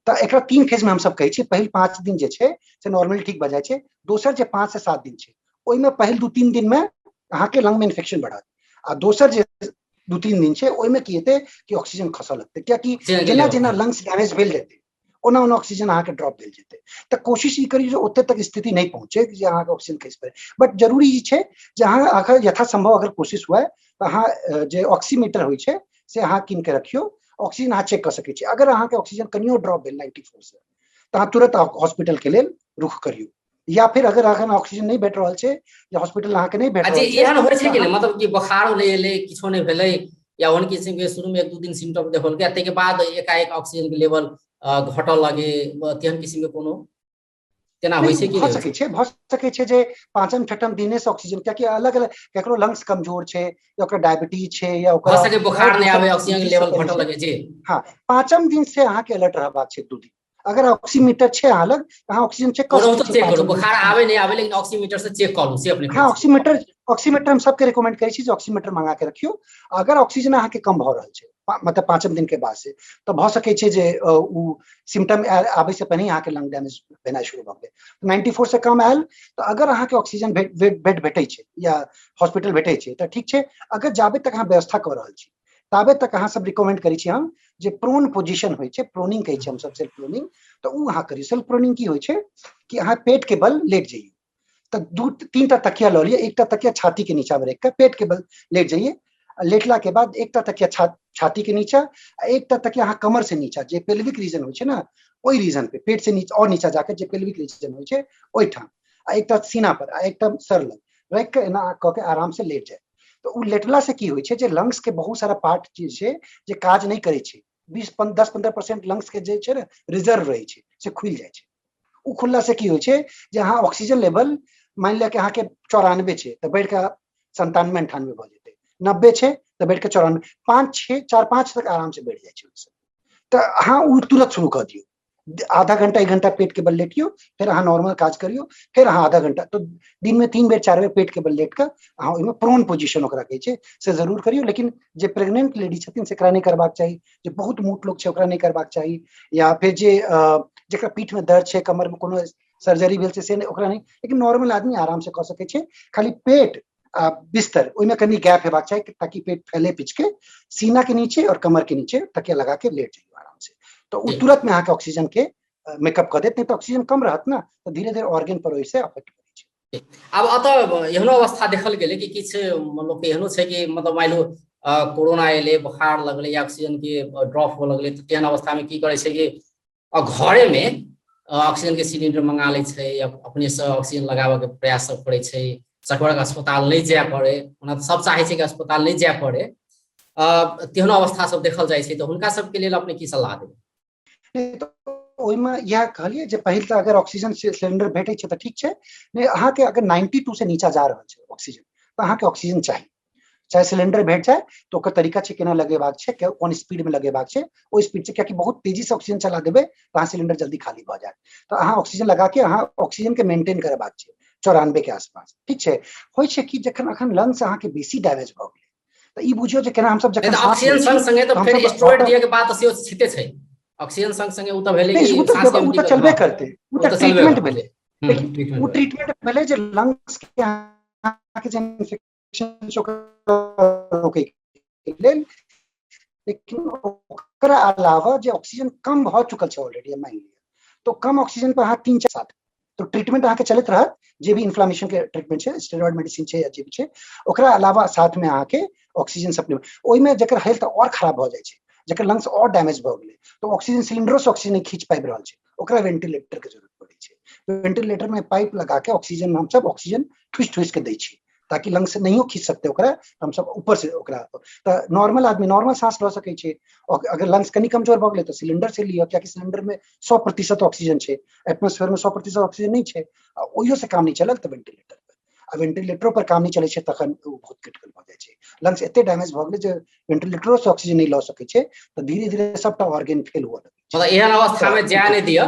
तऽ एकरा 3 फेज में हमसब कहै छियै। पहिल 5 दिन जे छै से नॉर्मली ठीक भऽ जाइ छै, दोसर जे 5 से 7 दिन छै ओहिमे पहिल 2-3 दिन में अहाँके लंग में इन्फेक्शन बढ़त, आ दोसर जे 2-3 दिन छै ओहिमे की हेतै कि ऑक्सीजन खसऽ लगतै, कियाकि जेना जेना लंग्स डैमेज भेल जेतै ओना ओना ऑक्सीजन अहाँके ड्रॉप भेल जेतै। तऽ कोशिश ई करियौ जे ओते तक स्थिति नहि पहुँचे जे अहाँके ऑक्सीजन खसि पड़े, बट जरूरी ई छै जे अहाँ अगर यथासंभव अगर कोशिश हुए तऽ अहाँ जे ऑक्सीमीटर होइ छै से अहाँ कीन के रखियौ, ऑक्सीजन अहाँ चेक कऽ सकै छी। अगर अहाँके ऑक्सीजन कनियो ड्रॉप भेल 94 से तऽ अहाँ तुरंत हॉस्पिटल के लेल रुख करियौ, या फिर अगर अखन ऑक्सीजन नहि भेट रहल छै या हॉस्पिटल अहाँके नहि भेट रहल छै, एहन होइ छै कि नहि, मतलब कि बोखारो नहि एलै, किछो नहि भेलै, या ओहन किसिम के शुरू में 1-2 दिन सिम्टम देखल गेल, ताहिके बाद एकाएक ऑक्सीजन के लेवल घटऽ लगे, तेहन किसिम के कोनो तेना होइ छै कि भऽ सकै छै? भऽ सकै छै जे 5म 6ठम दिने से ऑक्सीजन, कियाकि अलग अलग केकरो लंग्स कमजोर छै या ओकरा डायबिटीज छै या ओकरा भऽ सकै बोखार नहि आबै, ऑक्सीजन के लेवल घटऽ लगे जी। हाँ, 5म दिन से अहाँके अलर्ट रहबाक छै 2 दिन। अगर ऑक्सीमीटर छै अहाँ लग, अहाँ ऑक्सीजन चेक कऽ सकै छी, चेक करू, बुखार आबै नहि आबै, लेकिन ऑक्सीमीटर से चेक करू से अपने। हाँ, ऑक्सीमीटर हम सबके रिकमेंड करै छी जे ऑक्सीमीटर मंगा के रखियौ। अगर ऑक्सीजन अहाँके कम भऽ रहल छै मतलब 5म दिन के बाद से, तऽ भऽ सकै छै जे ओ सिम्टम आबै से पहिने अहाँके लंग डैमेज भेनाइ शुरू भऽ गेलै। 94 से कम आयल तऽ अगर अहाँके ऑक्सीजन बेड भेटै छै या हॉस्पिटल भेटै छै तऽ ठीक छै। अगर जाबे तक अहाँ व्यवस्था कऽ रहल छी ताबे तक अहाँ सब रिकमेंड करै छी हम जे प्रोन पोजिशन होइ छै, प्रोनिंग कहै छी हमसब, सेल्फ प्रोनिंग, तऽ ओ अहाँ करियौ। सेल्फ प्रोनिंग की होइ छै कि अहाँ पेट के बल लेट जइयौ, तऽ 2-3 टा तकिया लऽ लिअ, एकटा तकिया छाती के नीचा में राखि कऽ पेट के बल लेट जइए, लेटला के बाद एकटा तकिया छाती के नीचा आ एकटा तकिया अहाँ कमर से नीचा, जे पेल्विक रीजन होइ छै ने ओहि रीजन पे, पेट से नीचा और नीचा जाके जे पेल्विक रीजन होइ छै ओहिठाम, आ एकटा सीना पर आ एकटा सर लग राखि कऽ एना कऽ के आराम से लेट जाय। तऽ ओ लेटला से की होइ छै जे लंग्स के बहुत सारा पार्ट जे छै जे काज नहि करै छै, 10-15% लंग्स के जे छै ने रिजर्व रहै छै से खुलि जाइ छै। ओ खुलला से की होइ छै जे अहाँ ऑक्सीजन लेवल मानि लिअ कि अहाँके 94 छै तऽ बढ़ि कऽ 97-98 भऽ जेतै, 90 छै तऽ बढ़ि कऽ 94, 5 6 4 5 तक आराम से बढ़ि जाइ छै ओहिसँ। तऽ अहाँ ओ तुरंत शुरू कऽ दियौ, आधा घंटा 1 घंटा पेट के बल लेटियौ, फेर अहाँ नॉर्मल काज करियौ, फेर अहाँ आधा घंटा, तो दिन में 3 बेर 4 बेर पेट के बल लेट कऽ अहाँ ओहिमे प्रोन पोजिशन ओकरा कहै छै से जरूर करियौ। लेकिन जे प्रेग्नेंट लेडी छथिन से एकरा नहि करबाक चाही, जे बहुत मोट लोक छै ओकरा नहि करबाक चाही, या फिर जे जकरा पीठ में दर्द छै, कमर में कोनो सर्जरी भेल छै से नहि, ओकरा नहि। लेकिन नॉर्मल आदमी आराम से कऽ सकै छै। खाली पेट आ बिस्तर ओहिमे कनि गैप हेबाक चाही ताकि पेट फैले पिचके, सीना के नीचे और कमर के नीचे तकिया लगा के लेट जाइयो आराम से, तऽ ओ तुरंत में अहाँके ऑक्सीजन के मेकअप कऽ देत, नहि तऽ ऑक्सीजन कम रहत ने तऽ धीरे धीरे ऑर्गन पर ओहिसँ अफेक्ट करै छै। आब अतः एहनो अवस्था देखल गेलै कि किछु लोकके एहनो छै कि मतलब मानि लू कोरोना एलै, बोखार लगलै या ऑक्सीजन के ड्रॉप हुअ लगलै, तऽ तेहन अवस्थामे की करै छै कि घरेमे ऑक्सीजन के सिलिंडर मंगा लै छै या अपनेसँ ऑक्सीजन लगाबऽके प्रयास सब करै छै, सकरक अस्पताल नहि जाय पड़े। ओना तऽ सब चाहै छै कि अस्पताल नहि जाय पड़े, तेहनो अवस्था सब देखल जाइ छै, तऽ हुनका सबके लेल अपने की सलाह देबै? ओहिमे इएह कहलियै जे पहिल तऽ अगर ऑक्सीजन सिलेंडर भेटै छै तऽ ठीक छै, नहि अहाँके अगर 92 से नीचा जा रहल छै ऑक्सीजन तऽ अहाँके ऑक्सीजन चाही, चाहे सिलेंडर भेट जाए तऽ ओकर तरीका छै केना लगेबाक छै, कोन स्पीड में लगेबाक छै, ओहि स्पीड से, कियाकि बहुत तेजी से ऑक्सीजन चला देबै तऽ अहाँ सिलेंडर जल्दी खाली भऽ जायत। तऽ अहाँ ऑक्सीजन लगा के अहाँ ऑक्सीजन के मेंटेन करबाक छै 94 के आसपास, ठीक छै। होइ छै कि जखन अखन लंग्स अहाँके बेसी डैमेज भऽ गेलै तऽ ई बुझियौ जे केना हमसब जखन ऑक्सीजन संग संगे तऽ फेर स्टेरॉइड दिअ के बाद तऽ सेहो छिते छै, ऑक्सीजन संग संगे उ तऽ भेलै कि उ तऽ चलबे करतै, उ तऽ ट्रीटमेंट भेलै, लेकिन उ ट्रीटमेंट भेलै जे लंग्स के अहाँके जे इन्फेक्शन छै ओकरा रोकै के लेल। लेकिन ओकरा अलावा जे ऑक्सीजन कम भऽ चुकल छै ऑलरेडी, मानि लिअ तो कम ऑक्सीजन पर अहाँ 3-4 सात तो ट्रीटमेंट अहाँके चलैत रहत, जे भी इन्फ्लामेशन के ट्रीटमेंट छै, स्टेरॉइड मेडिसिन छै या जे भी छै, ओकरा अलावा साथ में अहाँके ऑक्सीजन सप्लीमेंट। ओहिमे जकर हेल्थ और खराब भऽ जाइ छै, जकर लंग्स और डैमेज भऽ गेलै, तो ऑक्सीजन सिलिंडरो से ऑक्सीजन नहि खींच पाबि रहल छै, ओकरा वेंटिलेटर के जरूरत पड़ै छै। वेंटिलेटर में पाइप लगा के ऑक्सीजन हमसब ऑक्सीजन ठुसि ठुसि के दै छी ताकि लंग्स से नहियो खींच सकते ओकरा, हमसब ऊपर से ओकरा। तऽ नॉर्मल आदमी नॉर्मल सांस लऽ सकै छै, अगर लंग्स कनि कमजोर भऽ गेलै तऽ सिलिंडर से लिअ, कियाकि सिलिंडर में 100% ऑक्सीजन छै, एटमोस्फेयर में 100% ऑक्सीजन नहि छै, आ ओहियो से काम नहि चलल तऽ वेंटिलेटर पर, आ वेंटिलेटरो पर काम नहि चलै छै तखन ओ बहुत क्रिटिकल भऽ जाइ छै। लंग्स एते डैमेज भऽ गेलै जे वेंटिलेटरो से ऑक्सीजन नहि लऽ सकै छै, तऽ धीरे धीरे सबटा ऑर्गन फेल हुअ लगै छै। मतलब एहन अवस्था में जाय नहि दिअ,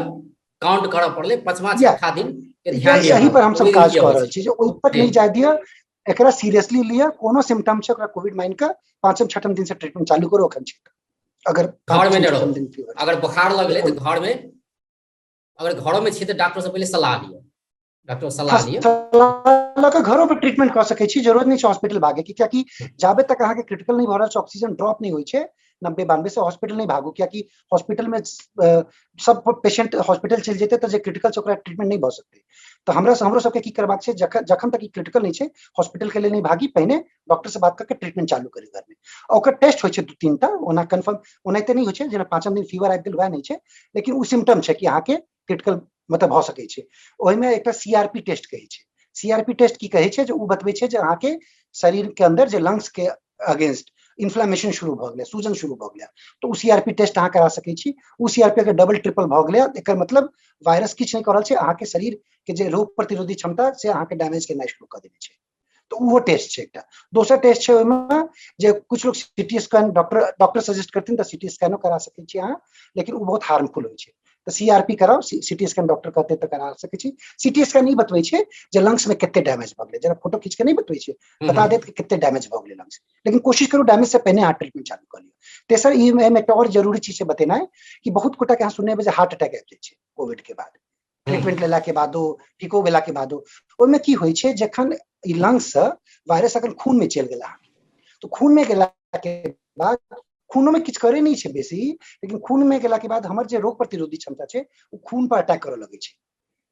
काउंट करऽ पड़लै 5वां 6वां दिन के ध्यान दिअ। एही पर हमसब काज कऽ रहल छी जे ओहि तक नहि जाय दिअ, एकरा सीरियसली लिअ, कोनो सिम्टम छै ओकरा कोविड मानि कऽ 5म 6म दिन से ट्रीटमेंट चालू करू। अखन छै अगर घर में नहि रहू, अगर बुखार लगलै तऽ घर में, अगर घरों में छी तऽ डॉक्टर से पहिले सलाह लिअ, डॉक्टर सलाह लिअ, सलाह लऽ कऽ घरो पर ट्रीटमेंट कऽ सकै छी, जरूरत नहि छै हॉस्पिटल भागे के, कियाकि जाबे तक अहाँके क्रिटिकल नहि भऽ रहल छै, ऑक्सीजन ड्रॉप नहि होइ छै 90-92 से, हॉस्पिटल नहि भागू, कियाकि हॉस्पिटल में सब पेशेंट हॉस्पिटल चलि जेतै तऽ जे क्रिटिकल छै ओकरा ट्रीटमेंट नहि भऽ सकतै। तऽ हमरो सबके की करबाक छै, जखन तक ई क्रिटिकल नहि छै हॉस्पिटल के लेल नहि भागी, पहिने डॉक्टर से बात करके ट्रीटमेंट चालू करी घर में। ओकर टेस्ट होइ छै 2-3 टा, ओना कन्फर्म ओनाहिते नहि होइ छै, जेना 5म दिन फीवर आबि गेल वएह नहि छै, लेकिन ओ सिम्टम छै कि अहाँके क्रिटिकल मतलब भऽ सकै छै। ओहिमे एकटा सीआरपी टेस्ट कहै छै, सीआरपी टेस्ट की कहै छै जे ओ बतबै छै जे अहाँके शरीर के अंदर जे लंग्स के अगेंस्ट इन्फ्लामेशन शुरू भऽ गेलै, सूजन शुरू भऽ गेलै, तऽ ओ सीआरपी टेस्ट अहाँ करा सकै छी। ओ सीआरपी अगर डबल ट्रिपल भऽ गेलै, एकर मतलब वायरस किछु नहि कऽ रहल छै, अहाँके शरीर के जे रोग प्रतिरोधी क्षमता से अहाँके डैमेज केनाइ शुरू कऽ देने छै, तऽ ओहो टेस्ट छै। एकटा दोसर टेस्ट छै ओहिमे जे कुछ लोग सीटी स्कैन डॉक्टर सजेस्ट करथिन तऽ सीटी स्कैनो करा सकै छी अहाँ, लेकिन ओ बहुत हार्मफुल होइ छै। तऽ सीआरपी कराउ, सीटी स्कैन डॉक्टर कहते तऽ करा सकै छी। सीटी स्कैन ई बतबै छै जे लंग्स में कते डैमेज भऽ गेलै, जेना फोटो खींच के नहि बतबै छै, बता देत कि कते डैमेज भऽ गेलै लंग्स, लेकिन कोशिश करू डैमेज से पहिने अहाँ ट्रीटमेंट चालू कऽ लिअ। तेसर ई एहिमे एकटा आओर जरूरी चीज छै बतेनाइ कि बहुत गोटा के अहाँ सुनने हेबै जे हार्ट अटैक आबि जाइ छै कोविड के बाद, ट्रीटमेंट लेला के बादो, ठीको भेला के बादो। ओहिमे की होइ छै, जखन ई लंग्स से वायरस अगर खून में चलि गेल अहाँके, तऽ खून में गेला के बाद, खूनो में किछु करे नहि छै बेसी, लेकिन खून में गेला के बाद हमर जे रोग प्रतिरोधी क्षमता छै ओ खून पर अटैक करऽ लगै छै,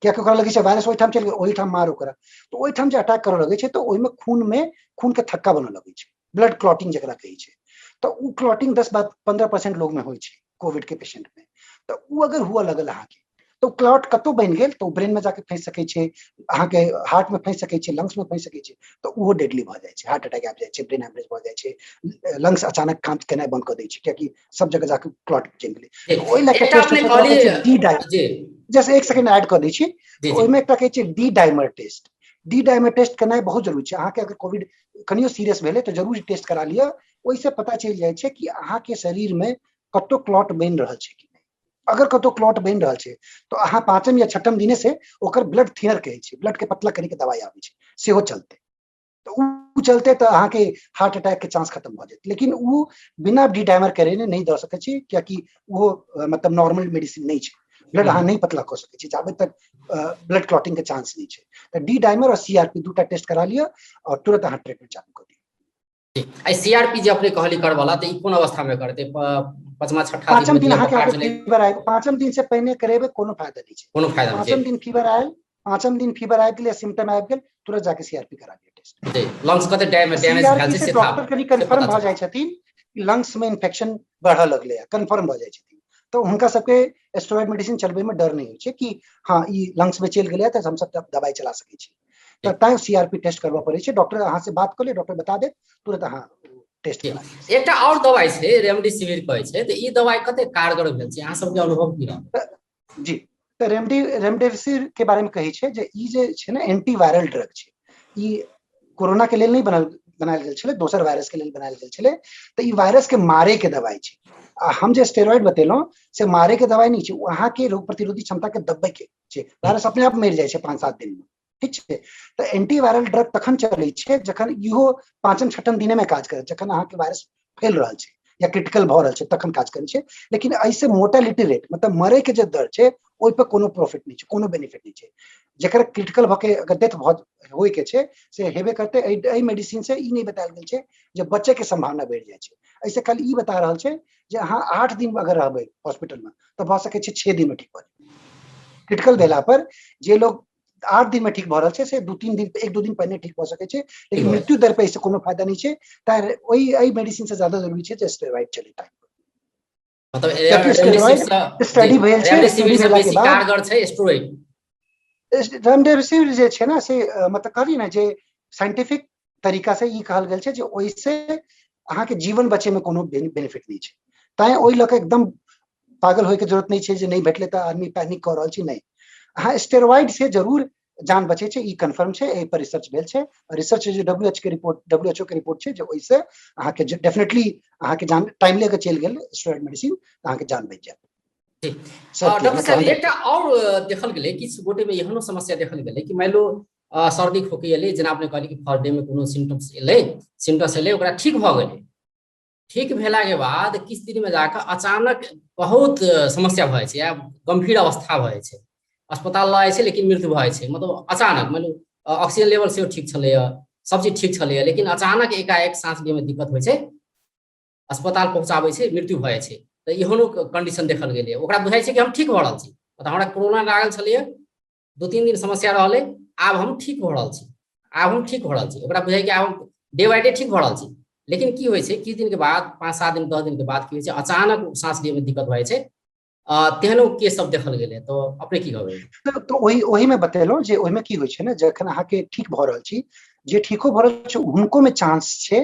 कियाकि ओकरा लगै छै वायरस ओहिठाम चलि गेल, ओहिठाम मार ओकरा, तऽ ओहिठाम जे अटैक करऽ लगै छै तऽ ओहिमे खून में खून के थक्का बनऽ लगै छै, ब्लड क्लॉटिंग जकरा कहै छै। तऽ ओ क्लॉटिंग 10-15% लोग में होइ छै कोविड के पेशेंट में। तऽ ओ अगर हुअ लगल अहाँके, तऽ क्लॉट कतौ बनि गेल तऽ ओ ब्रेन में जाके फँसि सकै छै, अहाँके हार्ट में फँसि सकै छै, लंग्स में फँसि सकै छै, तऽ ओहो डेडली भऽ जाइ छै, हार्ट अटैक आबि जाइ छै, ब्रेन हेमरेज भऽ जाइ छै, लंग्स अचानक काम केनाइ बंद कऽ दै छै, कियाकि सब जगह जाके क्लॉट जमि गेलै। ओहि लए कऽ टेस्ट होइ छै डी डाई, जैसे 1 सेकंड ऐड कऽ दै छी, ओहिमे एकटा कहै छै D dimer test. D dimer test केनाइ बहुत जरूरी छै। अहाँके अगर कोविड कनियो सीरियस भेलै तऽ जरूर टेस्ट करा लिअ, ओहिसँ पता चलि जाइ छै कि अहाँके शरीर में कतौ क्लॉट बनि रहल छै कि नहि। अगर कतौ क्लॉट बनि रहल छै तऽ अहाँ 5म या 6म दिने से ओकर ब्लड थिनर कहै छै, ब्लड के पतला करे के दवाई आबै छै, सेहो चलतै। तऽ उ चलते तऽ अहाँके हार्ट अटैक के चांस खत्म भऽ जेतै। लेकिन उ बिना डी डाइमर करेने नहि दऽ सकै छी, कियाकि ओहो मतलब नॉर्मल मेडिसिन नहि छै, ब्लड अहाँ नहि पतला कऽ सकै छी जाबे तक ब्लड क्लॉटिंग के चांस नहि छै। तऽ डी डाइमर और सीआरपी दूटा टेस्ट करा लिअ और तुरंत अहाँ ट्रीटमेंट चालू कऽ दियौ। सीआरपी जे अपने कहली करवला, तऽ ई कोन अवस्था में करतै? पाँचमा छठा पाँचम दिन अहाँके फीवर आयल, पाँचम दिन से पहिने करेबै कोनो फायदा नहि छै, कोनो फायदा। पाँचम दिन फीवर आयल, पाँचम दिन फीवर आबि गेल, सिम्टम आबि गेल, तुरंत जाके सीआरपी करा लिअ टेस्ट। जी, लंग्स कते डैमेज भेल छै से डॉक्टर कनि कन्फर्म भऽ जाइ छथिन, लंग्स में इन्फेक्शन बढ़ऽ लगलै, कन्फर्म भऽ जाइ छथिन, तऽ हुनका सबके स्टेरॉइड मेडिसिन चलबै में डर नहि होइ छै कि हाँ ई लंग्स में चलि गेलै तऽ हमसब दवाई चला सकै छी। तऽ तैं सीआरपी टेस्ट करबऽ पड़ै छै। डॉक्टर अहाँ से बात कऽ लिअ, डॉक्टर बता देत, तुरंत अहाँ टेस्ट करा लिअ। एकटा और दवाई छै रेमडेसिविर कहै छै, तऽ ई दवाई कते कारगर भेल छै, अहाँ सबके अनुभव की रहल? जी, तऽ रेमडेसिविर के बारे में कहै छै जे ई जे छै ने एंटीवायरल ड्रग छै, ई कोरोना के लेल नहि बनायल गेल छलै, दोसर वायरस के लेल बनायल गेल छलै। तऽ ई वायरस के मारे के दवाई छै। आ हम जे स्टेरॉइड बतेलहुँ से मारे के दवाई नहि छै, ओ अहाँके रोग प्रतिरोधी क्षमता के दबे के छै। वायरस अपने आप मरि जाइ छै 5-7 दिन में, ठीक छै। तऽ एंटीवायरल ड्रग तखन चलै छै जखन इहो पाँचम छठम दिने में काज करत, जखन अहाँके वायरस फैल रहल छै या क्रिटिकल भऽ रहल छै तखन काज करै छै। लेकिन एहिसँ मोर्टेलिटी रेट मतलब मरे के जे दर छै ओहि पर कोनो प्रॉफिट नहि छै, कोनो बेनिफिट नहि छै। जकर क्रिटिकल भऽ के अगर डेथ भऽ होय के छै से हेबे करतै। एहि मेडिसिन से ई नहि बतायल गेल छै जे बचे के संभावना बढ़ि जाइ छै। एहिसँ खाली ई बता रहल छै जे अहाँ 8 दिन अगर रहबै हॉस्पिटल में तऽ भऽ सकै छै 6 दिन में ठीक भऽ जाय। क्रिटिकल भेला पर जे लोग 8 दिन में ठीक भऽ रहल छै से 2-3 दिन, 1-2 दिन पहिने ठीक भऽ सकै छै, लेकिन मृत्यु दर पे एहिसँ कोनो फायदा नहि छै। तैं एहि मेडिसिन से ज्यादा जरूरी छै जे स्टेरॉइड चले टाइम पर। मतलब स्टडी भेल छै, रेमडेसिविर से बेसी कारगर छै स्टेरॉइड। रेमडेसिविर जे छै ने से मतलब कहली ने जे साइंटिफिक तरीका से ई कहल गेल छै जे ओहिसे अहाँके जीवन बचे में कोनो बेनिफिट नहि छै। तैं ओहि लऽ के एकदम पागल होइके जरूरत नहि छै जे नहि भेटलै तऽ आदमी पैनिक कऽ रहल छै, नहि। अहाँ स्टेरॉइड से जरूर जान बचे छै, ई कन्फर्म छै, एहि पर रिसर्च भेल छै। रिसर्च जे WHO के रिपोर्ट, WHO के रिपोर्ट छै जे ओहिसे अहाँके डेफिनेटली अहाँके जान टाइमली अगर चलि गेल स्टेरॉइड मेडिसिन तऽ अहाँके जान बचि जायत। डॉक्टर साहब, एकटा और देखल गेलै किछु गोटे में एहनो समस्या देखल गेलै कि मानि लो सर्दी खोकी एलै, जेना अपने कहलियै कि फर्स्ट डे में कोनो सिम्टम्स एलै, सिम्टम्स एलै ओकरा ठीक भऽ गेलै, ठीक भेला के बाद किछु दिन में जाकऽ अचानक बहुत समस्या भऽ जाइ छै या गंभीर अवस्था भऽ जाइ छै, अस्पताल लऽ जाइ छै लेकिन मृत्यु भऽ जाइ छै। मतलब अचानक मानि लो ऑक्सीजन लेवल सेहो ठीक छलैए, सब चीज ठीक छलैए, लेकिन अचानक एकाएक साँस लिअ में दिक्कत होइ छै, अस्पताल पहुँचाबै छै, मृत्यु भऽ जाइ छै। तऽ एहनो कंडीशन देखल गेलै। ओकरा बुझाइ छै कि हम ठीक भऽ रहल छी, मतलब हमरा कोरोना लागल छलैए, 2-3 दिन समस्या रहलै, आब हम ठीक भऽ रहल छी, आब हम ठीक भऽ रहल छी, ओकरा बुझाइ कि आब हम डे बाय डे ठीक भऽ रहल छी। लेकिन की होइ छै किछु दिन के बाद, 5-7 दिन 10 दिन के बाद की होइ छै अचानक साँस लिअ में दिक्कत भऽ जाइ छै। तेहनो केस सब देखल गेलै, तऽ अपने की कहबै? तऽ ओहिमे बतेलहुँ जे ओहिमे की होइ छै ने, जखन अहाँके ठीक भऽ रहल छी, जे ठीको भऽ रहल छै हुनको में चांस छै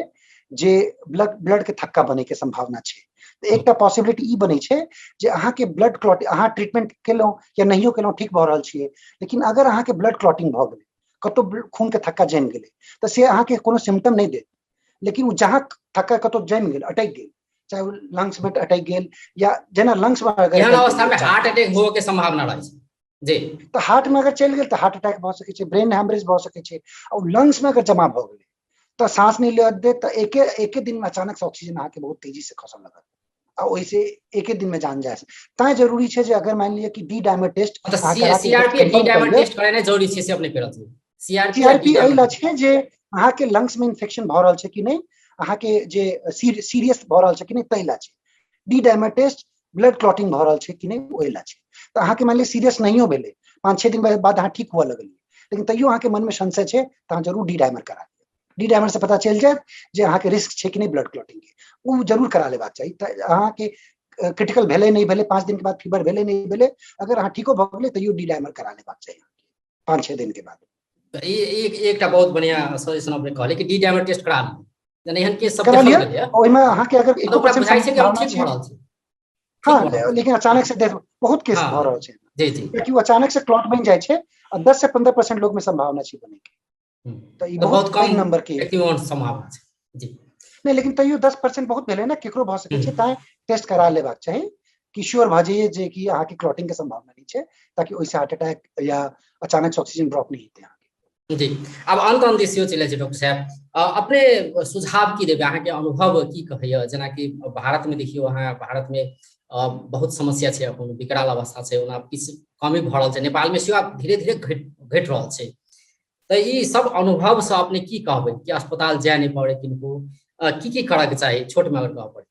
जे ब्लड के थक्का बने के संभावना छै। तऽ एकटा पॉसिबिलिटी ई बनै छै जे अहाँके ब्लड क्लॉट, अहाँ ट्रीटमेंट केलहुँ या नहियो केलहुँ ठीक भऽ रहल छियै, लेकिन अगर अहाँके ब्लड क्लॉटिंग भऽ गेलै, कतौ खून के थक्का जमि गेलै, तऽ से अहाँके कोनो सिम्टम नहि देत, लेकिन ओ जहाँ थक्का कतौ जमि गेल, अटकि गेल, चाहे ओ लंग्स में अटकि गेल या जेना लंग्स में अगर एहन अवस्था में हार्ट अटैक होय के संभावना रहै छै जी, तऽ हार्ट में अगर चलि गेल तऽ हार्ट अटैक भऽ सकै छै, ब्रेन हैमरेज भऽ सकै छै। आ लंग्स में अगर जमा भऽ गेलै तऽ साँस नहि लिअ देत, तऽ एके दिन में अचानक से ऑक्सीजन अहाँके बहुत तेजी से खसऽ लगत आ ओहिसे एके दिन में जान जाय। तैं जरूरी छै जे अगर मानि लिअ कि D dimer test CRP D dimer test करेनाइ जरूरी छै, से अपने कहै छी। सीआरपी एहि लए छै जे अहाँके लंग्स में इन्फेक्शन भऽ रहल छै कि नहि, अहाँके जे सीरियस भऽ रहल छै कि नहि, ताहि लए छै। D dimer test blood clotting भऽ रहल छै कि नहि, ओहि लए छै। तऽ अहाँके मानि लिअ सीरियस नहियो भेलै, 5-6 दिन बाद अहाँ ठीक हुअ लगलियै, लेकिन तैयो अहाँके मनमे संशय छै तऽ अहाँ जरूर डी डायमर करा लिअ। डी डायमर से पता चलि जायत जे अहाँके रिस्क छै कि नहि ब्लड क्लॉटिंग के, ओ जरूर करा लेबाक चाही। तऽ अहाँके क्रिटिकल भेलै नहि भेलै, 5 दिन के बाद फीवर भेलै नहि भेलै, अगर अहाँ ठीको भऽ गेलै तैयो डी डायमर करा लेबाक चाही 5-6 दिन के बाद। एकटा बहुत बढ़िया सजेशन अपने कहलियै कि डी डायमर टेस्ट करा लिअ, जेना एहन केस सब करा देखल लिअ, गेलैए। ओहिमे अहाँके अगर मतलब ओकरा 1% बुझाइ छै कि हम संभावना ठीक छै। भऽ रहल छी। हाँ, लेकिन अचानक से देख बहुत केस भऽ रहल छै। जी जी, कियाकि ओ अचानक से क्लॉट बनि जाइ छै आ 10 से 15% लोग में संभावना छै बने के, तऽ ई बहुत कम कम नंबर के संभावना छै जी। नहि, लेकिन तैयो 10% बहुत भेलै ने, केकरो भऽ सकै छै, तैं टेस्ट करा लेबाक चाही कि श्योर भऽ जाइए जे कि अहाँके क्लॉटिंग के संभावना नहि छै, ताकि ओहिसँ हार्ट अटैक या अचानक से ऑक्सीजन ड्रॉप नहि हेतै अहाँके। जी, आब अंत अंत सेहो चलि जाइ छै डॉक्टर साहब, अपने सुझाव की देबै, अहाँके अनुभव की कहैया? जेनाकि भारत में देखियौ, अहाँ भारत में बहुत समस्या छै, अपन विकराल अवस्था छै, ओना किछु कमी भऽ रहल छै, नेपाल में सेहो आब धीरे धीरे घटि रहल छै। तऽ ई सब अनुभव से अपने की कहबै कि अस्पताल जाय नहि पड़े किनको, की की करऽ के चाही छोट में अगर कहऽ पड़े?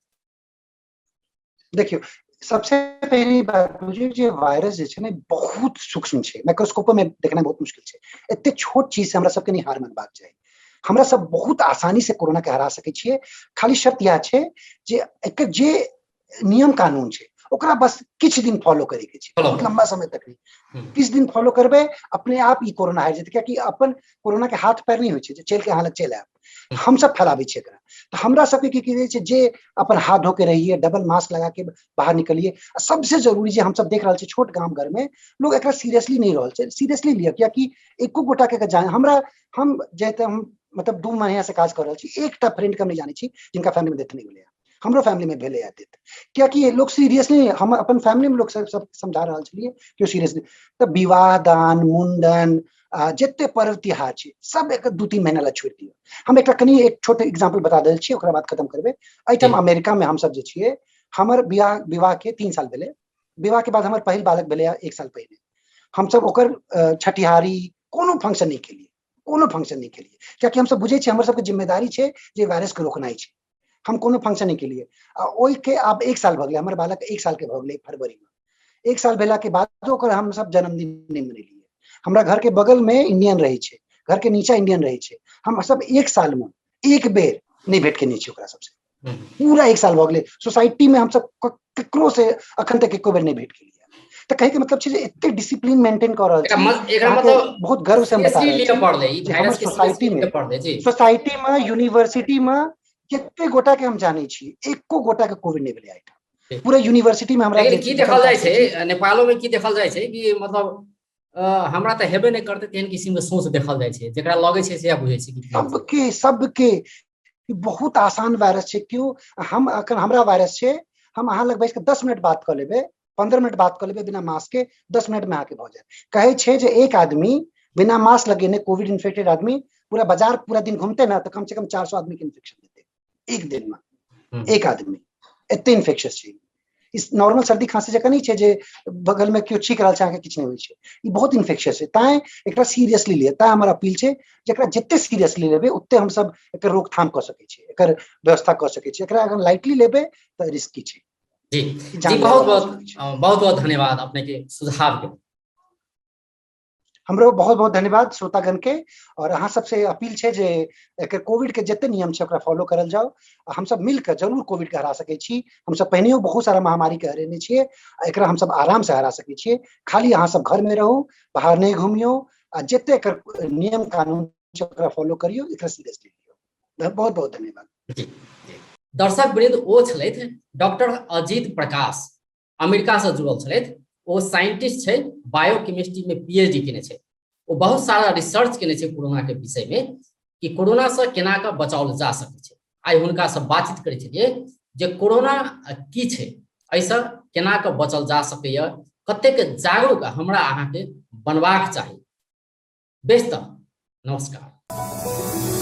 देखियौ, सबसे पहली बात बुझियौ जे वायरस जे छै ने बहुत सूक्ष्म छै, माइक्रोस्कोपो में देखनाइ बहुत मुश्किल छै। एते छोट चीज से हमरा सबके नहि हार मानबाक चाही। हमरा सब बहुत आसानी से कोरोना के हरा सकै छियै, खाली शर्त इएह छै जे एकर जे नियम कानून छै ओकरा बस किछु दिन फॉलो करे के छै, बहुत लंबा समय तक नहीं, किछु दिन फॉलो करबै अपने आप ई कोरोना हारि जेतै। कियाकि अपन कोरोना के हाथ पैर नहीं होइ छै जे चलि के अहाँ लग चलि आयब, हम सब फैलाबै छियै एकरा। तऽ हमरा सबके की कहै छै जे अपन हाथ धो के रहिए, डबल मास्क लगा के बाहर निकलिए। आ सबसे जरूरी जे हमसब देख रहल छी छोट गाम घर में लोग एकरा सीरियसली नहीं रहल छै, सीरियसली लिअ। कियाकि एको गोटा के जान, हमरा हम जैते हम मतलब 2 महीना से काज कर रहल छी, एकटा फ्रेंड के हम नहीं जानै छी जिनका फैमिली में डेथ नहीं भेलै, हमरो फैमिली में भेलै डेथ। कियाकि लोग सीरियसली, हम अपन फैमिली में लोग सब सब समझा रहल छलियै कि सीरियसली। तऽ विवाह दान, मुंडन, जते पर्व तिहार छै सब एक 2-3 महीना ला छोड़ि दियौ। हम एकटा कनि एक छोट एग्जाम्पल बता देल छी, ओकरा बाद खत्म करबै। एहिठाम अमेरिका में हमसब जे छियै, हमर विवाह के 3 साल भेलै, विवाह के बाद हमर पहिल बालक भेलै 1 साल पहिने। हमसब ओकर छठिहारी कोनो फंक्शन नहीं केलियै, कोनो फंक्शन नहीं केलियै, कियाकि हमसब बुझै छियै हमर सबके जिम्मेदारी छै जे वायरस के रोकनाइ छै। हम कोनो फंक्शन नहीं केलियै। आ ओहिके आब 1 साल भऽ गेलै, हमर बालक 1 साल के भऽ गेलै फरवरी में। 1 साल भेला के बाद ओकर हमसब जन्मदिन नहीं मनेलियै। हमरा घर के बगल में इंडियन रहै छै, घर के नीचा इंडियन रहै छै, हम सब 1 साल में 1 बेर नहीं भेट केने छियै ओकरा सबसे। पूरा 1 साल भऽ गेलै। सोसाइटी में हमसब ककरो से अखन तक एको बेर नहीं भेट केलियै। तऽ कहै के मतलब छै जे एते डिसिप्लिन मेंटेन कऽ रहल छी, एकरा मतलब बहुत गर्व से हम बता रहल छी पड़लै ई वायरस के सोसाइटी में, सोसाइटी में, यूनिवर्सिटी में कते गोटा के हम जानै छी एको गोटा के कोविड नहीं भेलै एहिठाम। पूरा यूनिवर्सिटी में हमरा की देखल जाइ छै, नेपालो में की देखल जाइ छै कि मतलब हमरा तऽ हेबे नहि करतै तेहन किसिम के सोच देखल जाइ छै, जेकरा लगै छै से बुझै छै कि सबके सबके बहुत आसान वायरस छै। क्यों हम अखन हमरा वायरस छै, हम अहाँ लग बैस के 10 मिनट बात कऽ लेबै, 15 मिनट बात कऽ लेबै बिना मास्क के, 10 मिनट में अहाँके भऽ जायत। कहै छै जे एक आदमी बिना मास्क लगेने कोविड इन्फेक्टेड आदमी पूरा बाजार पूरा दिन घूमते ना तऽ कम से कम 400 आदमी के इन्फेक्शन देते एक दिन में, एक आदमी एते इन्फेक्शियस छै। इस नॉर्मल सर्दी खांसी जकाँ नहीं छै जे बगल में केओ छींक रहल छै अहाँके किछु नहि होइ छै, ई बहुत इन्फेक्शियस छै। तैं एकरा सीरियसली लिअ। तैं हमर अपील छै जे एकरा जते सीरियसली लेबै ओते हमसब एकर रोकथाम कऽ सकै छी, एकर व्यवस्था कऽ सकै छी। एकरा अगर लाइटली लेबै तऽ रिस्की छै। जी जी, बहुत बहुत बहुत बहुत धन्यवाद अपने के सुझाव के। हमरो बहुत बहुत धन्यवाद श्रोतागण के। और अहाँ सबसे अपील छै जे एकर कोविड के जते नियम छै ओकरा फॉलो करल जाओ। हम सब मिलकर जरूर कोविड के हरा सकै छी। हम सब पहिनेहो बहुत सारा महामारी के हरेने छियै, एकरा हम सब आराम से हरा सकै छियै। खाली अहाँ सब घर में रहू, बाहर नहीं घूमियो, आ जते एकर नियम कानून छै ओकरा फॉलो करियो, एकरा सीरियसली लियो। बहुत बहुत धन्यवाद। जी, जी। दर्शक वृंद, ओ छलथि डॉक्टर अजीत प्रकाश, अमेरिका से जुड़ल छलथि। ओ साइंटिस्ट छै, बायोकेमिस्ट्री में पीएचडी केने छै। ओ बहुत सारा रिसर्च केने छै कोरोना के विषय में कि कोरोना से केना के बचाओल जा सकै छै। आइ हुनका से बातचीत करै छलियै जे कोरोना की छै, एहिसँ केना के बचल जा सकैए, कतेक जागरूक हमरा अहाँके बनबाक चाही। बेस तऽ नमस्कार।